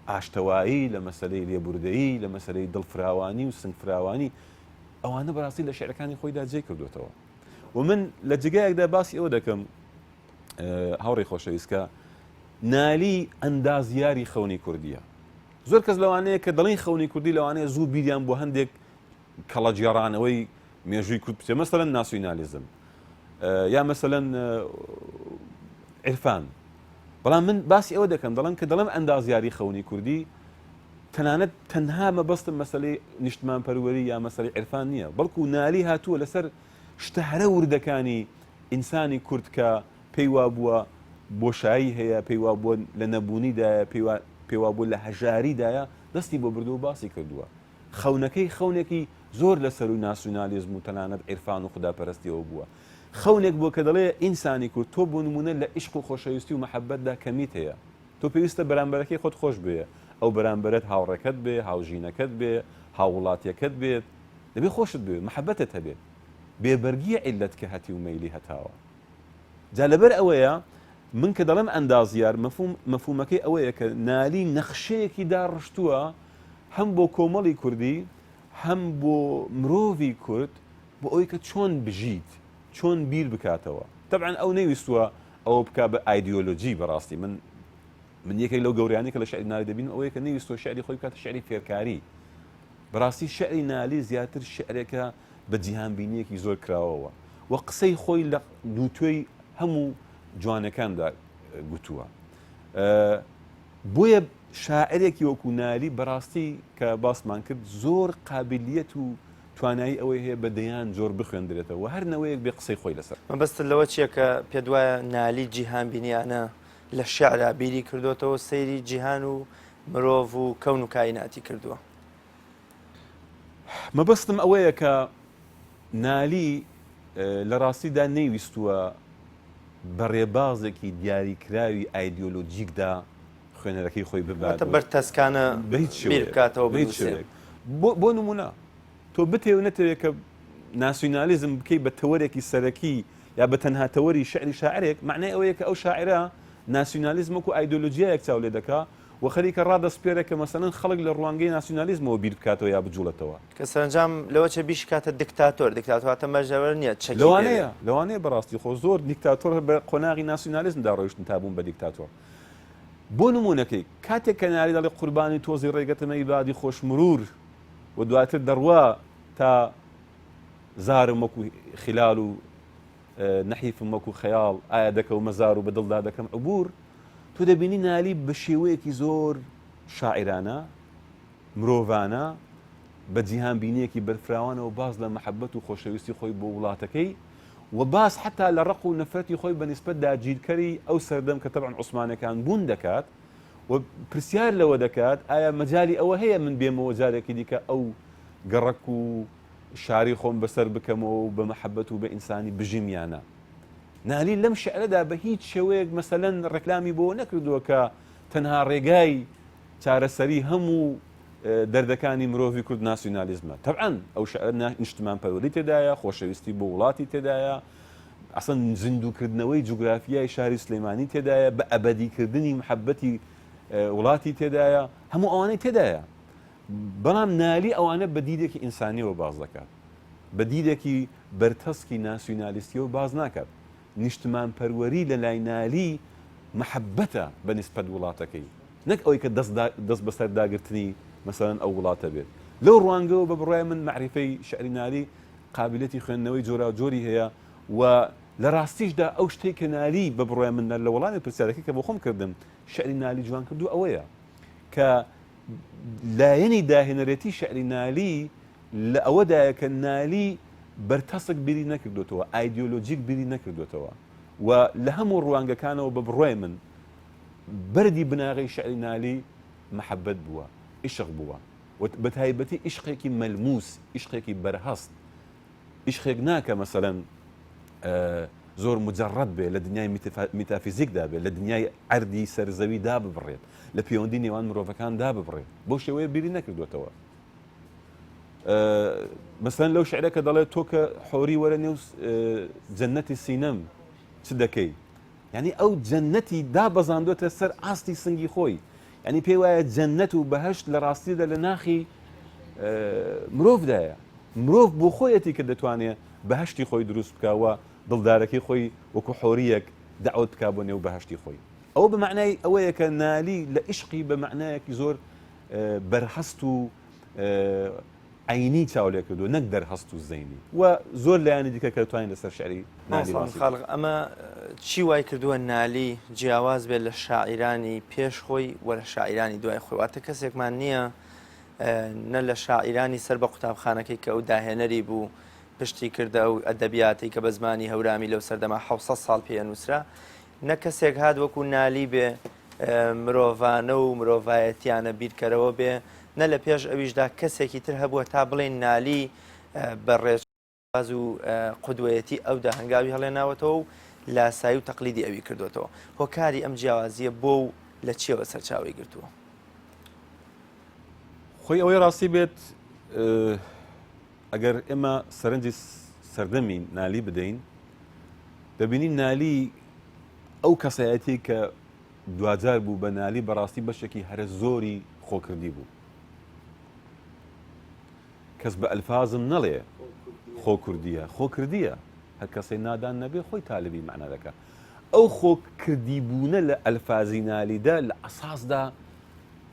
ئاشتەوایی لە مەسەلەی لێبوردەیی لە مەسەلەی دڵفراوانی و سنگفراوانی ئەوانە بەڕاستی لە شعرەکانی خۆیدا جێ کردوێتەوە و من لە جێگایەکدا باسی ئەوە دەکەم هاوڕێی خۆشەویست کە نالی ئەندازیاری خەونی کوردیە زۆر کەس لەوانەیە کە دەڵین خەونی کوردی لەوانەیە زوو بیریان بۆ هەندێک کەڵەگێڕانەوەی مێژووی کورد بچێ مەسەلەن ناسیونالیزم یا مەسەلەن عیرفان بەڵام من باسی ئەوە دەکەم دەڵێم کە دەڵێم ئەندازیاری خەونی کوردی تەنانەت تەنها مەبەستم مەسەلەی نیشتمانپەروەری یا مەسەلەی عیرفان نییە بەڵکو نالی هاتووە لەسەر شتە هەرە وردەکانی ئینسانی کورد کە پێی وابووە بۆشایی هەیە، پێی وابووە لە نەبوونیدایە، پێی وابووە لە هەژاریدایە، دەستی بۆ بردووە و باسی کردووە. خەونەکەی خەونێکی زۆر لە سەرووی ناسیونالیزم و تەنانەت عیرفان و خوداپەرستیەوە بووە. خەونێک بووە کە دەڵێ ئینسانی کورد تۆ بۆ نموونە لە ئیشق و خۆشەویستی و مەحەببەتدا کەمیت هەیە. تۆ پێویستە بەرامبەرەکەی خۆت خۆش بوێ، ئەو بەرامبەرەت هاوڕێکەت بێ، هاوژینەکەت بێ، هاووڵاتیەکەت بێت، دەبێ خۆشت بوێ، مەحەببەتت هەبێت. بێبەرگیە عیللەت کە هەتیو مەیلی هەتاوە. جا لەبەر ئەوەیە من کە دەڵێم ئەندازیار مەفهوم مەفهومەکەی ئەوەیە کە نالی نەخشەیەکی داڕشتووە هەم بۆ کۆمەڵی کوردی هەم بۆ مرۆڤی کورد بۆ ئەوەی کە چۆن بژیت چۆن بیر بکاتەوە تەبعەن ئەو نەیویستووە ئەوە بکا بە ئایدیۆلۆجی بەڕاستی من من یەکێک لەو گەورەیانەی کە لە شعری نالی دەبینم ئەوەیە کە نەیویستووە شعری خۆی بکاتە شعری فێرکاری بەڕاستی شعری نالی زیاتر شعرێکە بە جیهانبینییەکی زۆر کراوەوە و قسەی خۆی لە دووتوێی هەموو جوانەکاندا گوتووە. بۆیە شاعرێکی وەکو نالی بەڕاستی کە باسمان کرد زۆر قابلیەت و توانایی ئەوەی هەیە بە دەیان جۆر بخوێندرێتەوە و هەر نەوەیەک بێ قسەی خۆی لەسەر. مەبەستت لەوە چییە کە پێت وایە نالی جیهانبینیانە لە شیعرا بیری کردۆتەوە سەیری جیهان و مرۆڤ و کەون و کائیناتی کردووە؟ مەبەستم ئەوەیە کە نالی لە ڕاستیدا نەیویستووە بە ڕێبازێکی دیاریکراوی ئایدیۆلۆجیکدا خوێنەرەکەی خۆی ببات واتە بەرتەسکانە بە هیچ بیر شێوەیەک بکاتەوە بە هیچ بنووسێ. شێوەیەک بۆ بۆ نموونە تۆ بتەوێ و نەتەوێ کە ناسیونالیزم بکەی بە تەوەرێکی سەرەکی یا بە تەنها تەوەری شیعری شاعرێک مەعنای ئەوەیە کە ئەو شاعرە ناسیونالیزم وەکوو ئایدۆلۆجیایەک چاو لێ دەکا و. و خەریکە ڕادەسپێرێ کە مەسەلەن خەڵک لە ڕوانگەی ناسیونالیزمەوە بیر بکاتەوە یا بجوڵێتەوە. کە سەرەنجام لەوە چێ بیشکاتە دیکتاتۆر، دیکتاتۆر واتە مەرج لەوە نییە چەکی پێ بێ. لەوانەیە، لەوانەیە بەڕاستی خۆ زۆر دیکتاتۆر بە قۆناغی ناسیونالیزمدا ڕۆیشتن تا بوون بە دیکتاتۆر. بۆ نموونەکەی کاتێک کە نالی دەڵێ قوربانی تۆزی ڕێگەتم ئەی بادی خۆش مرور و دواتر دەڕوا تا زارم وەکو خلال و نەحیفم وەکو خەیاڵ ئایا دەکەومە زار و بە دڵدا دەکەم عبور، تۆ دەبینی نالی بە شێوەیەکی زۆر شاعیرانە، مرۆڤانە، بە جیهانبینییەکی بەرفراوانەوە باس لە مەحەبەت و خۆشەویستی خۆی بۆ وڵاتەکەی و باس حەتا لە ڕق و نەفرەتی خۆی بە نیسبەت داگیرکەری ئەو سەردەم کە تەبعەن عوسمانەکان بوون دەکات و پرسیار لەوە دەکات ئایا مەجالی ئەوە هەیە من بێمەوە جارێکی دیکە ئەو گەڕەک و شاری خۆم بەسەر بکەمەوە و بە مەحەبەت و بە ئینسانی بژیم یا نا؟ نالی لەم شیعرەدا بە هیچ شێوەیەک مەسەلەن ڕێکلامی بۆ نەکردووە کە تەنها ڕێگای چارەسەری هەموو دەردەکانی مرۆڤی کورد ناسیونالیزمە. تەبعەن ئەو شیعرە نیشتمانپەروەری تێدایە، خۆشەویستی بۆ وڵاتی تێدایە، ئەسڵەن زیندووکردنەوەی جوگرافیای شاری سلێمانی تێدایە، بە ئەبەدیکردنی محەبەتی وڵاتی تێدایە، هەموو ئەوانەی تێدایە. بەڵام نالی ئەوانە بە دیدێکی ئینسانیەوە باس دەکات، بە دیدێکی بەرتەسکی ناسیونالیستیەوە باس ناکات. نیشتمانپەروەری لە لای نالی مەحەبەتە بە نیسبەت وڵاتەکەی، نەک ئەوەی کە دەست دەست بەسەر داگرتنی مەسەلەن ئەو وڵاتە بێت. لەو ڕوانگەوە بە بڕوای من مەعریفەی شیعری نالی قابیلیەتی خوێندنەوەی جۆراوجۆری هەیە و لە ڕاستیشدا ئەو شتەی کە نالی بە بڕوای من لە وەڵامی پرسیارەکەی کە بۆ خۆم کردم شیعری نالی جوان کردووە ئەوەیە کە لایەنی داهێنەرێتی شیعری نالی لە ئەوەدایە کە نالی بەرتەسک بیری نەکردۆتەوە، ئایدیۆلۆژیک بیری نەکردۆتەوە و لە هەموو ڕوانگەکانەوە بە بڕوای من بەردی بناغەی شیعری نالی مەحەبەت بووە، ئیشق بووە و بە تایبەتی ئیشقێکی مەلموس، ئیشقێکی بەرهەست، ئیشقێک نا کە مەسەلەن زۆر مجەڕەد بێ، لە دنیای میتافیزیکدا بێ، لە دنیای عەردی سەر زەوی داببڕێت، لە پەیوەندی نێوان مرۆڤەکان داببڕێت، بەو شێوەیە بیری نەکردوێتەوە. مەسەلەن لەو شعرە کە دەڵێت تۆ کە حۆری وەرە نێو جەنەتی سینەم چ دەکەی؟ یعنی ئەو جەنەتی دابەزاندوێتە سەر ئاستی سنگی خۆی یعنی پێی وایە جەنەت و بەهشت لە ڕاستیدا لە ناخی مرۆڤدایە مرۆڤ بۆ خۆیەتی کە دەتوانێت بەهشتی خۆی دروست بکە و دڵدارەکەی خۆی وەکو حۆریەک داوت بک بۆ نێو بەهشتی خۆی ئەوە بە معنای ئەوەیە کە نالی لە ئیشقی بە معنایەکی زۆر بەرهەست و عەینی چاو لێ کردووە نەک دەرهەست و زەینی و زۆر لایەنی دیکە کە دەتوانین لەسەر شعری نالی مامۆستا باسی بکەین. خاڵق ئەمە چی وای کردووە نالی جیاواز بێت لە شاعیرانی پێش خۆی و لە شاعیرانی دوای خۆی واتە کەسێکمان نییە نە لە شاعیرانی سەر بە قوتابخانەکەی کە ئەو داهێنەری بوو پشتی کردە ئەو ئەدەبیاتی کە بە زمانی هەورامی لەو سەردەما 600 ساڵ پێ نووسرا نە کەسێک هات وەکو نالی بێ مرۆڤانە و مرۆڤایەتیانە بیرکەرەوە بێ، نە لە پێش ئەویشدا کەسێکی تر هەبووە تا بڵێین نالی بە ڕێباز و قودوەیەتی ئەودا هەنگاوی هەڵێناوەتەوە و لاسایی و تەقلیدی ئەوی کردوێتەوە. هۆکاری ئەم جیاوازییە بۆ و لە چیەوە سەرچاوەی گرتووە؟ خۆی ئەوەی ڕاستی بێت ئەگەر ئێمە سەرنجی سەردەمی نالی بدەین دەبینین نالی ئەو کەسایەتی کە دواجار بوو بە نالی بەڕاستی بەشێکی هەرە زۆری خۆکردی بوو. کەس بە ئەلفازم نەڵێ خۆکردیە، خۆکردیە. هەر کەسێ نادان نەبێ خۆی تالبی مەعنا دەکا. ئەو خۆکردی بوونە لە ئەلفازی نالیدا لە ئەساسدا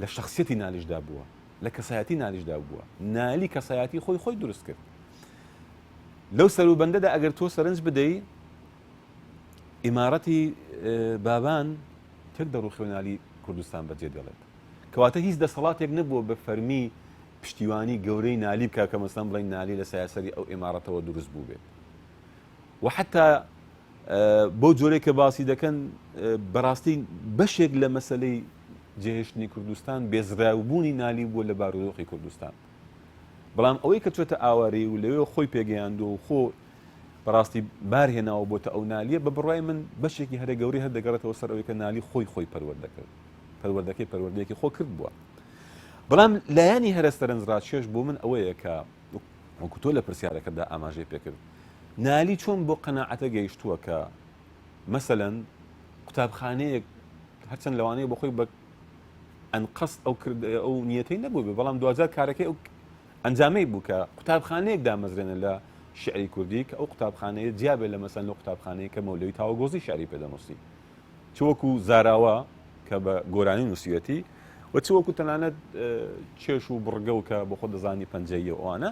لە شەخسیەتی نالیشدا بووە، لە کەسایەتی نالیشدا بووە. نالی کەسایەتی خۆی خۆی دروست کرد. لەو سەروبەندەدا ئەگەر تۆ سەرنج بدەی ئیمارەتی بابان تێک دەڕوخێ و نالی کوردستان بەجێ دێڵێت. کەواتە هیچ دەسەڵاتێک نەبووە بە فەرمی پشتیوانی گەورەی نالی بکا کە مەسەلەن بڵێن نالی لە سایەسەری ئەو ئیمارەتەوە دروست بووبێت و حتا بەو جۆرەی کە باسی دەکەن بەڕاستی بەشێک لە مەسلەی جێهێشتنی کوردستان بێزراوبوونی نالی بووە لە بارودۆخی کوردستان بەڵام ئەوەی کە چۆتە ئاوارەی و لەوێ خۆی پێگەیاندووە و خۆ بەڕاستی بار هێناوە بۆتە ئەو نالیە بە بڕوای من بەشێکی هەرە گەورەی هەر دەگەڕێتەوە سەر ئەوەی کە نالی خۆی خۆی پەروەردە کرد پەروەردەکەی پەروەردەیەکی خۆ کرد بووە بەڵام لایەنی هەرە سەرنجڕاکێش بۆ من ئەوەیە کە وەکو تۆ لە پرسیارەکەدا ئاماژەی پێکرد نالی چۆن بۆ قەناعەتە گەیشتووە کە مەسەلەن قوتابخانەیەک هەرچەند لەوانەیە بۆ خۆی بە. ئەنقەست ئەو کرد ئەو نیەتەی نەبوو بەڵام دوجار کارەکەی ئەو ئەنجامەی بوو کە قوتابخانەیەک دامەزرێنە لە شیعری کوردی کە ئەو قوتابخانەیە جیا بێت لە مەسەن لەو قوتابخانەیە کە مەولەوی تاوەگۆزی شیعری پێ دەنووسی چ وەکو زاراوە کە بە گۆرانی نووسیوەتی و چ وەکو تەنانەت چێش و بڕگە و کە بۆ خۆ دەزانی پەنجەیی و ئەوانە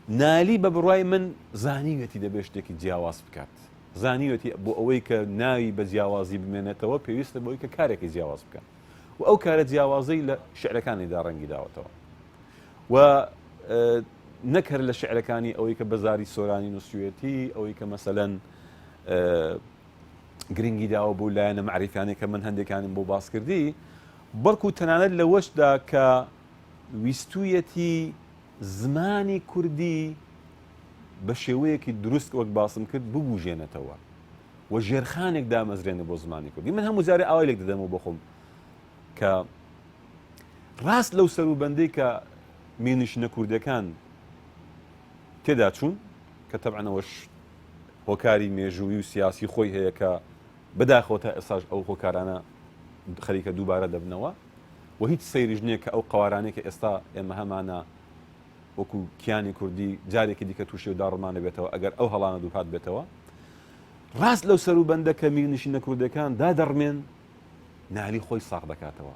نالی بە بڕای من زانیوێتی دەبێت شتێکی جیاواز بکات زانیوێتی بۆ ئەوەی کە ناوی بە جیاوازی بمێنێتەوە پێویستە بۆی کە کارێکی جیاواز بکات و ئەو کارە جیاوازەی لە شعرەکانیدا ڕەنگی داوەتەوە و نەک هەر لە شعرەکانی ئەوەی کە بەزاری سۆرانی نووسوێتی ئەوەی کە مەسەلەن گرنگی داوە بۆ لایەنە معریفیانەی کە من هەندێکانم بۆ باس کردی بەڵکو تەنانەت لەوەشدا کە ویستویەتی زمانی کوردی بە شێوەیەکی دروست وەک باسم کرد ببوژێنێتەوە و ژێرخانێک دامەزرێنێ بۆ زمانی کوردی من هەموو جارێ ئاوای لێک دەدەمەوە بۆ خۆم کە ڕاست لەو سەروبەندەی کە میرنشینە کوردەکان تێدا چوون کە تەبعەن ئەوەش هۆکاری مێژووی و سیاسی خۆی هەیە کە بەداخەوە تا ئێستاش ئەو هۆکارانە خەریکە دووبارە دەبنەوە و هیچ سەیریش نییە کە ئەو قەوارانەی کە ئێستا ئێمە هەمانە وەکو کیانی کوردی جارێکی دیکە تووشی و داڕمانە بێتەوە ئەگەر ئەو هەڵانە دووپات بێتەوە ڕاست لەو سەروبەندە کە میرنشینە کوردەکان دادەڕمێن نالی خۆی ساغ دەکاتەوە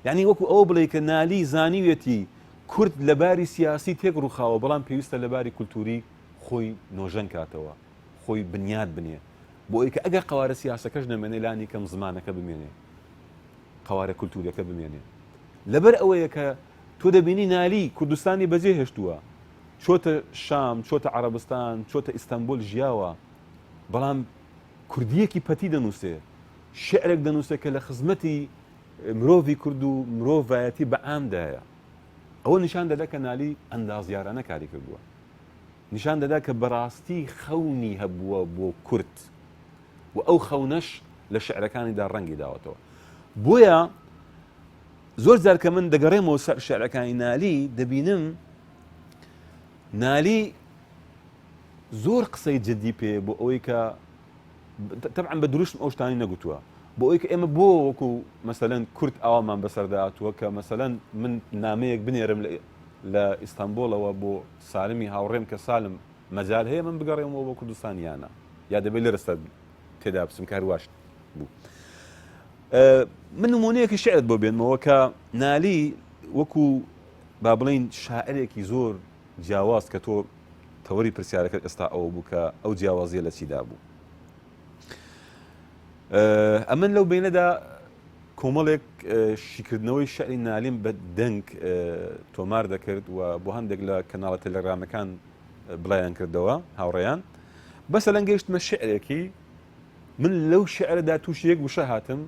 یعنی وەکو ئەوە بڵێ کە نالی زانیوێتی کورد لە باری سیاسی تێک ڕووخاوە بەڵام پێویستە لە باری کولتوری خۆی نۆژەن کاتەوە خۆی بنیات بنێ بۆ ئەوی کە ئەگەر قەوارە سیاسەکەش نەمێنێ لانی کەم زمانەکە بمێنێ قەوارە کولتوریەکە بمێنێ لەبەر ئەوەیە کە تۆ دەبینی نالی کوردستانی بەجێ هێشتووە چۆتە شام چۆتە عەرەبستان چۆتە ئیستەنبول ژیاوە بەڵام کوردیەکی پەتی دەنووسێ شعرێک دەنووسێ کە لە خزمەتی مرۆڤی کورد و مرۆڤایەتی بە عامدایە ئەوە نیشان دەدا کە نالی ئەندازیارانە کاری کردووە نیشان دەدا کە بەڕاستی خەونی هەبووە بۆ کورد و ئەو خەونەش لە شعرەکانیدا ڕەنگی داوەتەوە بۆیە زۆر جار کە من دەگەڕێمەوە سەر شعرەکانی نالی دەبینم نالی زۆر قسەی جدی پێ بۆ ئەوەی کە تەبعەن بە دروشم ئەو شتانی نەگوتووە بۆ ئەوەی کە ئێمە بۆ وەکو مەسەلەن کورد ئاوامان بەسەردا هاتووە کە مەسەلەن من نامەیەک بنێرم لە ئیستانبۆڵەوە بۆ سالمی هاوڕێم کە سالم مەجال هەیە من بگەڕێمەوە بۆ کوردستان یانە یا دەبێت لێرە سەر تێدا بچم کە هەرواش بوو من نمونەیەکی شعرت بۆ بێنمەوە کە نالی وەکو با بڵین شاعرێکی زۆر جیاواز کە تۆ تەوەری پرسیارەکەت ئێستا ئەوە بوو کە ئەو جیاوازیە لە چیدا بوو ئەمن لەو بینەدا کۆمەڵێک شیکردنەوەی شعری نالیم بە دەنگ تۆمار دەکرد و بۆ هەندێک لە کەناڵە تەلەگرامەکان بڵیان کردەوە هاوڕێیان بەسە لەنگ گەیشتمە شعرێکی من لەو شعرەدا تووشی یەک وشە هاتم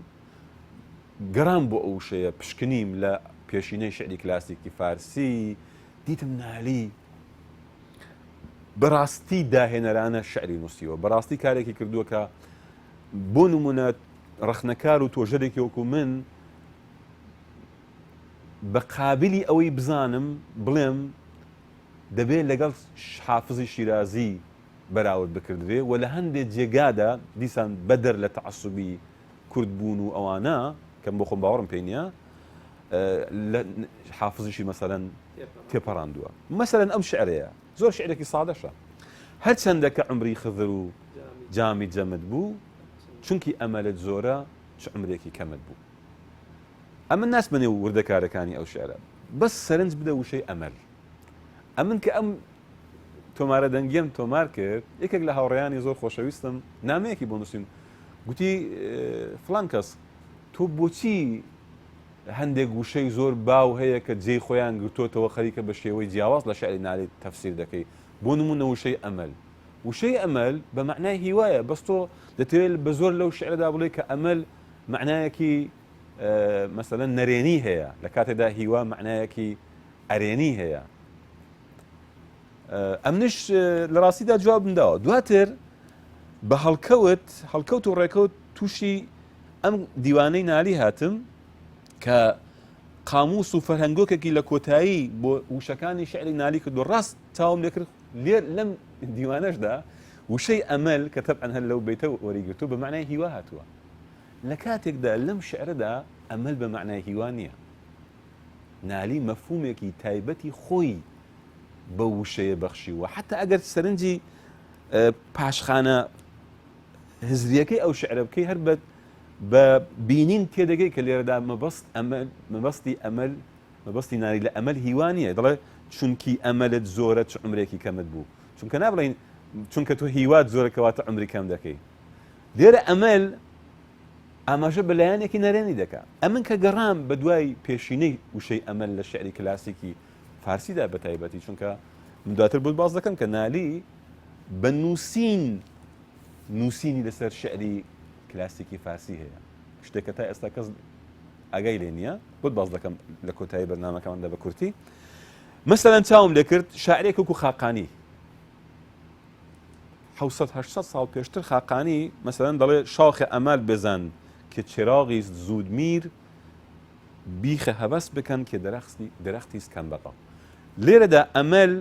گەڕام بۆ ئەو وشەیە پشکنیم لە پێشینەی شعری کلاسیکی فارسی دیتم نالی بەڕاستی داهێنەرانە شعری نووسیوە بەڕاستی کارێکی کردووە کە بۆ نمونە ڕەخنەکار و تۆژەرێکی وەکو من بە قابلی ئەوەی بزانم بڵێم دەبێت لەگەڵ حافزی شیرازی بەراورد بکردرێ و لە هەندێ جێگادا دیسان بەدەر لە تەعەسوبی کورد بوون و ئەوانە کە بۆ خۆم باوەڕم پێی نییە لە حافزیشی مەسەلەن تێپەڕاندووە مەسەلەن ئەم شعرەیە زۆر شعرێکی سادەشە هەرچەندە کە عمری خزر و جامی جەمت بوو چونکی ئەمەلت زۆرە چ عمرێکی کەمت بوو ئەمن ناچمە نێو وردەکارەکانی ئەو شعرە بەس سەرنج بدە وشەی ئەمەل ئەمن کە ئەم تۆمارە دەنگیەم تۆمار کرد یەکێک لە هاوڕێیانی زۆر خۆشەویستم نامەیەکی بۆ نووسیم گوتی فلان کەس تۆ بۆچی هەندێک وشەی زۆر باو هەیە کە جێی خۆیان گرتوتەوە خەریکە بە شێوەی جیاواز لە شعری نالی تەفسیر دەکەی بۆ نمونە وشەی ئەمەل وشەی ئەمەل بە معنای هیوایە بەس تۆ دەتەوێت بە زۆر لەو شعردا بڵێ کە ئەمەل معنایەکی مەسەلەن نەرێنی هەیە لە کاتێدا هیوا معنایەکی ئەرێنی هەیە ئەمنش لە ڕاستیدا جوابم داوە دواتر بە هەڵکەوت هەڵکەوت و ڕێکەوت تووشی ئەم دیوانەی نالی هاتم کە قاموس و فەرهەنگۆکێکی لە کۆتایی بۆ وشەکانی شعری نالی کردو ڕاست چاوم لێکرد لێر لەم دیوانەشدا وشەی ئەمەل کە تەبعەن هەر لەو بەیتە وەریگرتوو بە معنای هیوا هاتووە. لە کاتێکدا لەم شیعرەدا ئەمەل بە مەعنای هیوا نییە. نالی مەفهومێکی تایبەتی خۆی بەو وشەیە بەخشیوە. حەتا ئەگەر سەرنجی پاشخانە هزریەکەی ئەو شیعرە بکەی هەر بە بە بینین تێدەگەی کە لێرەدا مەبەست ئەمەل مەبەستی ئەمەل مەبەستی نالی لە ئەمەل هیوا نییە دەڵێ چونکی ئەمەلت زۆرە چ عومرێکی کەمت بوو چونکە نابڵێین چونکە تۆ هیوات زۆرە کەواتە عومری کەم دەکەی لێرە ئەمەل ئاماژە بە لایەنێکی نەرێنی دەکا ئەمن کە گەڕام بە دوای پێشینەی وشەی ئەمەل لە شعری کلاسیکی فارسیدا بە تایبەتی چونکە من دواتر بۆت باس دەکەم کە نالی بە نووسین نووسینی لەسەر شعری کلاسیکی فارسی هەیە شتێک کە تا ئێستا کەس ئاگای لێ نییە بۆت باس دەکەم لە کۆتایی بەرنامەکەماندا بە کورتی مەسەلەن چاوم لێکرد شاعرێک وەکو خاقانی 700 800 ساڵ پێشتر خاقانی مەسەلەن دەڵێ شاخە ئەمال بزن کە چراغی زود میر بیخە هەوەس بکەن کە دەرەختی درەختی کەم بەقا لێرەدا ئەمەل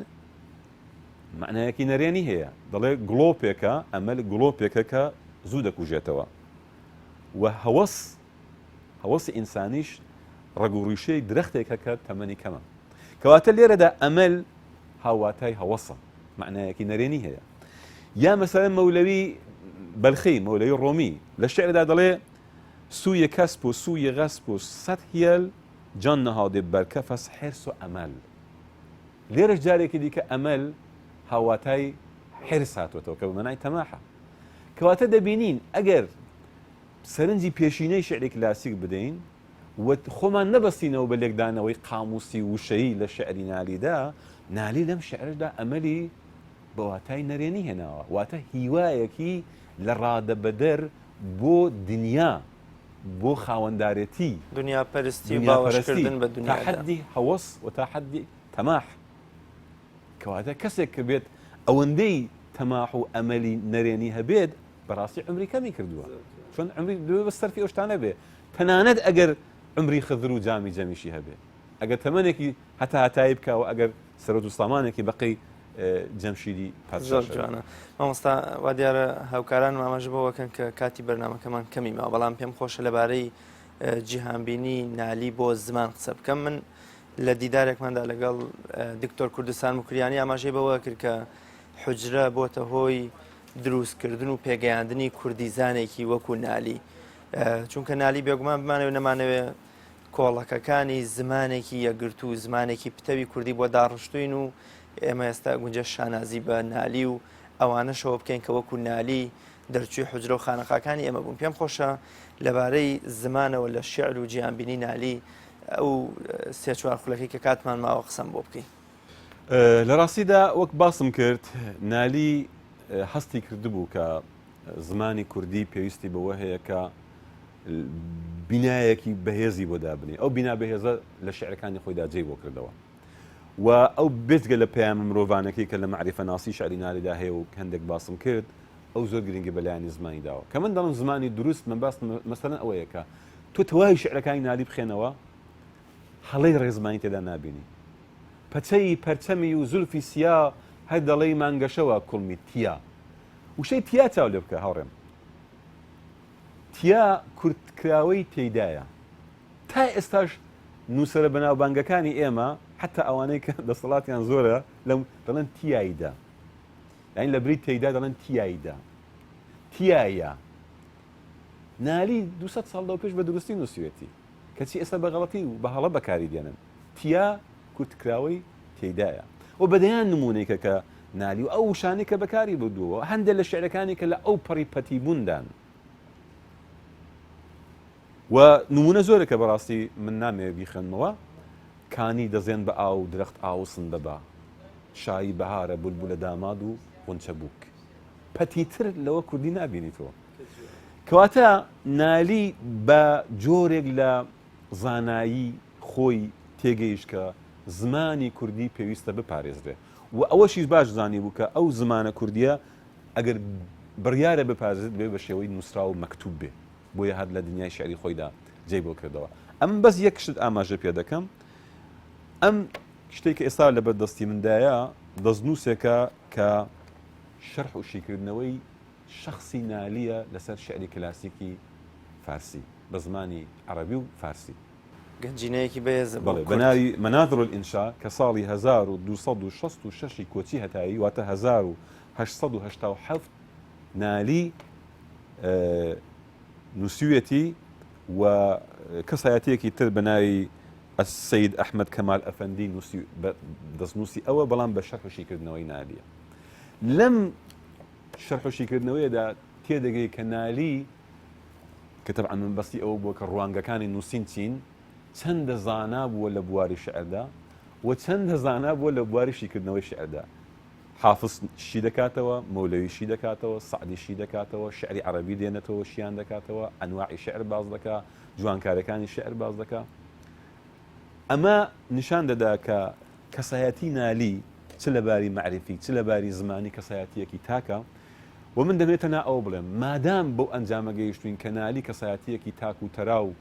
معنایەکی نەرێنی هەیە دەڵێ گڵۆپێکە ئەمەل گڵۆپێکە کە زوو دەکوژێتەوە و هەوەس هەوەسی ئینسانیش ڕەگ و ڕیشەی درەختێکە کە تەمەنی کەمە. کەواتە لێرەدا ئەمەل هاوواتای هەوەسە، مەعنایەکی نەرێنی هەیە. یا مەسەلەن مەولەوی بەلخی، مەولەوی ڕۆمی لە شیعردا دەڵێ سوی کەسب و سوی غەسب و سەد هیەل جان نهادێ بەر کەفەس حرص و ئەمەل. لێرەش جارێکی دیکە ئەمەل هاوواتای حرص هاتووەتەوە کە بە مەعنای تەماحە. کەواتە دەبینین ئەگەر سەرنجی پێشینەی شیعری کلاسیک بدەین و خۆمان نەبەستینەوە بە لێکدانەوەی قامووسی وشەیی لە شیعری نالیدا، نالی لەم شیعرەشدا ئەمەلی بە واتای نەرێنی هێناوە، واتە هیوایەکی لە ڕادەبەدەر بۆ دنیا، بۆ خاوەندارێتی، دنیاپەرستی و باوەشکردن بە دنیادا. تا حەدی هەوەس و تا حەدی تەماح. کەواتە کەسێک کە بێت ئەوەندەی تەماح و ئەمەلی نەرێنی هەبێت، بەڕاستی عومری کەمی کردووە چۆن عومری دەبێ بە سەرفی ئەو شتانە بێ تەنانەت ئەگەر عومری خزر و جامی جەمیشی هەبێ ئەگەر تەمەنێکی هەتا هەتایی بکە و ئەگەر سەرۆت و سامانێکی بەقەی جەمشیدی زۆر جوانە مامۆستا وا دیارە هاوکاران ئاماژە بەوەکەن کە کاتی بەرنمەکەمان کەمی ماوە بەڵام پێم خۆشە لەبارەی جیهانبینی نالی بۆ زمان قسە بکەم من لە دیدارێکماندا لەگەڵ دکتۆر کوردستان مکریانی ئاماژەی بەوە کرد کە حجرە بۆتە هۆی دروستکردن و پێگەیاندنی کوردیزانێکی وەکو نالی چونکە نالی بێگومان بمانەوێ نەمانەوێ کۆڵەکەکانی زمانێکی یەکگرتوو زمانێکی پتەوی کوردی بۆ داڕشتوین و ئێمە ئێستا گونجە شانازی بە نالی و ئەوانەشەوە بکەین کە وەکو نالی دەرچووی حجرە و خانەقاکانی ئێمە بوون پێم خۆشە لەبارەی زمانەوە لە شعر و جیانبینی نالی ئەو سێ چوار خولەکەی کە کاتمان ماوە قسەم بۆ بکەین. لە ڕاستیدا وەک باسم کرد نالی هەستی کردبوو کە زمانی کوردی پێویستی بەوە هەیە کە بینایەکی بەهێزی بۆ دابنێ ئەو بینا بەهێزە لە شعرەکانی خۆیدا جێی بۆ کردەوە و ئەو بێجگە لە پەیامە مرۆڤانەکەی کە لە مەعریفەناسی شعری نالیدا هەیە و هەندێک باسم کرد ئەو زۆر گرنگی بە لایەنی زمانی داوە کە من دەڵم زمانی دروست من باس مەسەلەن ئەوەیە کە تۆ تەواوی شعرەکانی نالی بخێنەوە هەڵەی ڕێزمانی تێدا نابینی پەچەی پەرچەمی و زولفی سیا هەر دەڵێی مانگەشەوە کوڵمی تیا. وشەی تیا چاو لێ بکە هاوڕێم. تیا کورتکراوەی تێیدایە. تا ئێستاش نووسەرە بەناوبانگەکانی ئێمە حەتا ئەوانەی کە دەسەڵاتیان زۆرە لەم دەڵێن تیایدا. یانی لە بری تێیدا دەڵێن تیایدا. تیایە. نالی 200 ساڵ لەو پێش بە دروستی نووسیوێتی. کەچی ئێستا بە غەڵەتی و بە هەڵە بەکاری دێنن. تیا کورتکراوەی تێیدایە و بە دەیان نموونەی کە کە نالی و ئەو وشانەی کە بەکاری بردووە و هەندێک لە شیعرەکانی کە لە ئەو پەڕی پەتیبووندان و نموونە زۆرە کە بەڕاستی من نامەوێ بیخوێنمەوە کانی دەزێن بە ئاو درەخت ئاوسن بە با شایی بەهارە بولبولە داماد و غونچە بووک پەتیتر لەوە کوردی نابینی تۆ کەواتە نالی بە جۆرێک لە زانایی خۆی تێگەیشت کە زمانی کوردی پێویستە بپارێزرێ و ئەوەشی باش زانیبوو کە ئەو زمانە کوردییە ئەگەر بڕیارە بپارێزرێت دەبێ بە شێوەی نووسراو و مەکتووب بێ بۆیە هەر لە دنیای شیعری خۆیدا جێی بۆ کردەوە. ئەمن بەس یەک شت ئاماژە پێ دەکەم ئەم شتێک کە ئێستا لەبەر دەستی مندایە دەستنووسێکە کە شەرح و شیکردنەوەی شەخسی نالییە لەسەر شیعری کلاسیکی. فارسی، بە زمانی عەڕەبی و فارسی. گەنجینەیەکی بەهێزە بۆ بەڵێ، بە کورد. ناوی مناظر الانشاء کە ساڵی 1266 ی کۆچی هەتاوی واتە 1887 نالی نووسیویەتی و کەسایەتییەکی تر بە ناوی السید ئەحمەد کەمال ئەفەندی نووسی بە دەستنووسی ئەوە بەڵام بە شەرح و شیکردنەوەی نالیە. لەم شەرح و شیکردنەوەیەدا تێدەگەی کە نالی کە تەبعەن مەبەستی ئەوە بووە کە ڕوانگەکانی نووسین چین، چەندە زانا بووە لە بواری شیعردا و چەندە زانا بووە لە بواری شیکردنەوەی شیعردا. حافز شی دەکاتەوە، مەولەوی شی دەکاتەوە، سەعدی شی دەکاتەوە، شیعری عەڕەبی دێنێتەوە شیان دەکاتەوە، ئەنواعی شیعر باس دەکا، جوانکاریەکانی شیعر باس دەکا. ئەمە نیشان دەدا کە کەسایەتی نالی چ لە باری مەعریفی چ لە باری زمانی کەسایەتییەکی تاکە و من دەمەوێت تەنها ئەوە بڵێم مادام بەو ئەنجامە گەیشتووین کە نالی کەسایەتییەکی تاک و تەرا و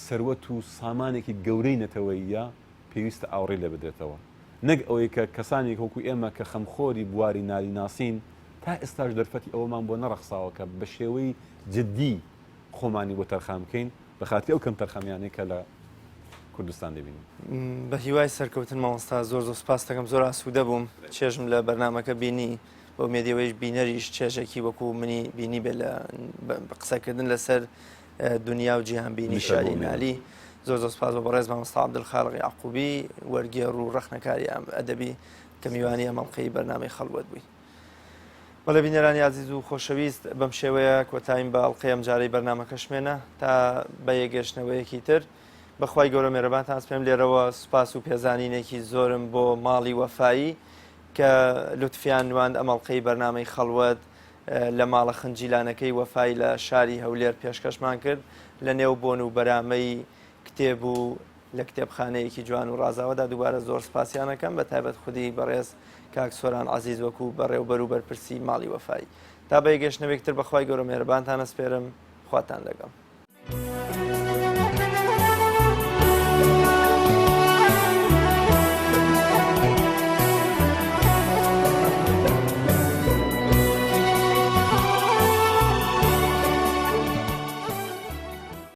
سەروەت و سامانێکی گەورەی نەتەوەییە پێویستە ئاوڕی لێ بدرێتەوە نەک ئەوەی کە کەسانێک وەکو ئێمە کە خەمخۆری بواری نالی ناسین تا ئێستاش دەرفەتی ئەوەمان بۆ نەڕەخساوە کە بە شێوەی جدی خۆمانی بۆ تەرخان بکەین بە خاتری ئەو کەمتەرخەمیانەی کە لە کوردستان دەبینین. بە هیوای سەرکەوتن مامۆستا زۆر زۆر سپاست دەکەم زۆر ئاسوودە بووم چێژم لە بەرنامەکە بینی بە ئومێدی ئەوەیش بینەریش چێژێکی وەکو منی بینی بێ لە قسەکردن لەسەر دنیا و جیهانبینی شاری نالی زۆر زۆر سپاس بۆ بەڕێز مامۆستا عەبدولخالق یەعقوبی وەرگێڕ و ڕەخنەکاری ئەدەبی کە میوانی ئەم ئەڵقەی بەرنامەی خەڵوەت بووی. بەڵێ بینەرانی ئازیز و خۆشەویست بەم شێوەیە کۆتاییم بە ئەڵقەی ئەمجارەی بەرنامەکەشمێنە تا بە یەکگەشتنەوەیەکی تر بەخوای گەورە مێرەبانتان سپێم لێرەوە سوپاس و پێزانینێکی زۆرم بۆ ماڵی وەفایی کە لوتفیان نواند ئەم ئەڵقەی بەرنامەی خەڵوەت لە ماڵە خنجیلانەکەی وەفای لە شاری هەولێر پێشکەشمان کرد لە نێو بۆن و بەرامەی کتێب و لە کتێبخانەیەکی جوان و ڕازاوەدا دووبارە زۆر سپاسیان ئەکەم بە تایبەت خودی بەڕێز کاک سۆران عەزیز وەکو بەڕێوبەر و بەرپرسی ماڵی وەفایی تا بە یەکگەشتنەوەیەک تر بەخوای گەورە مێهرەبانتان ئەسپێرم خواتان لەگەڵ.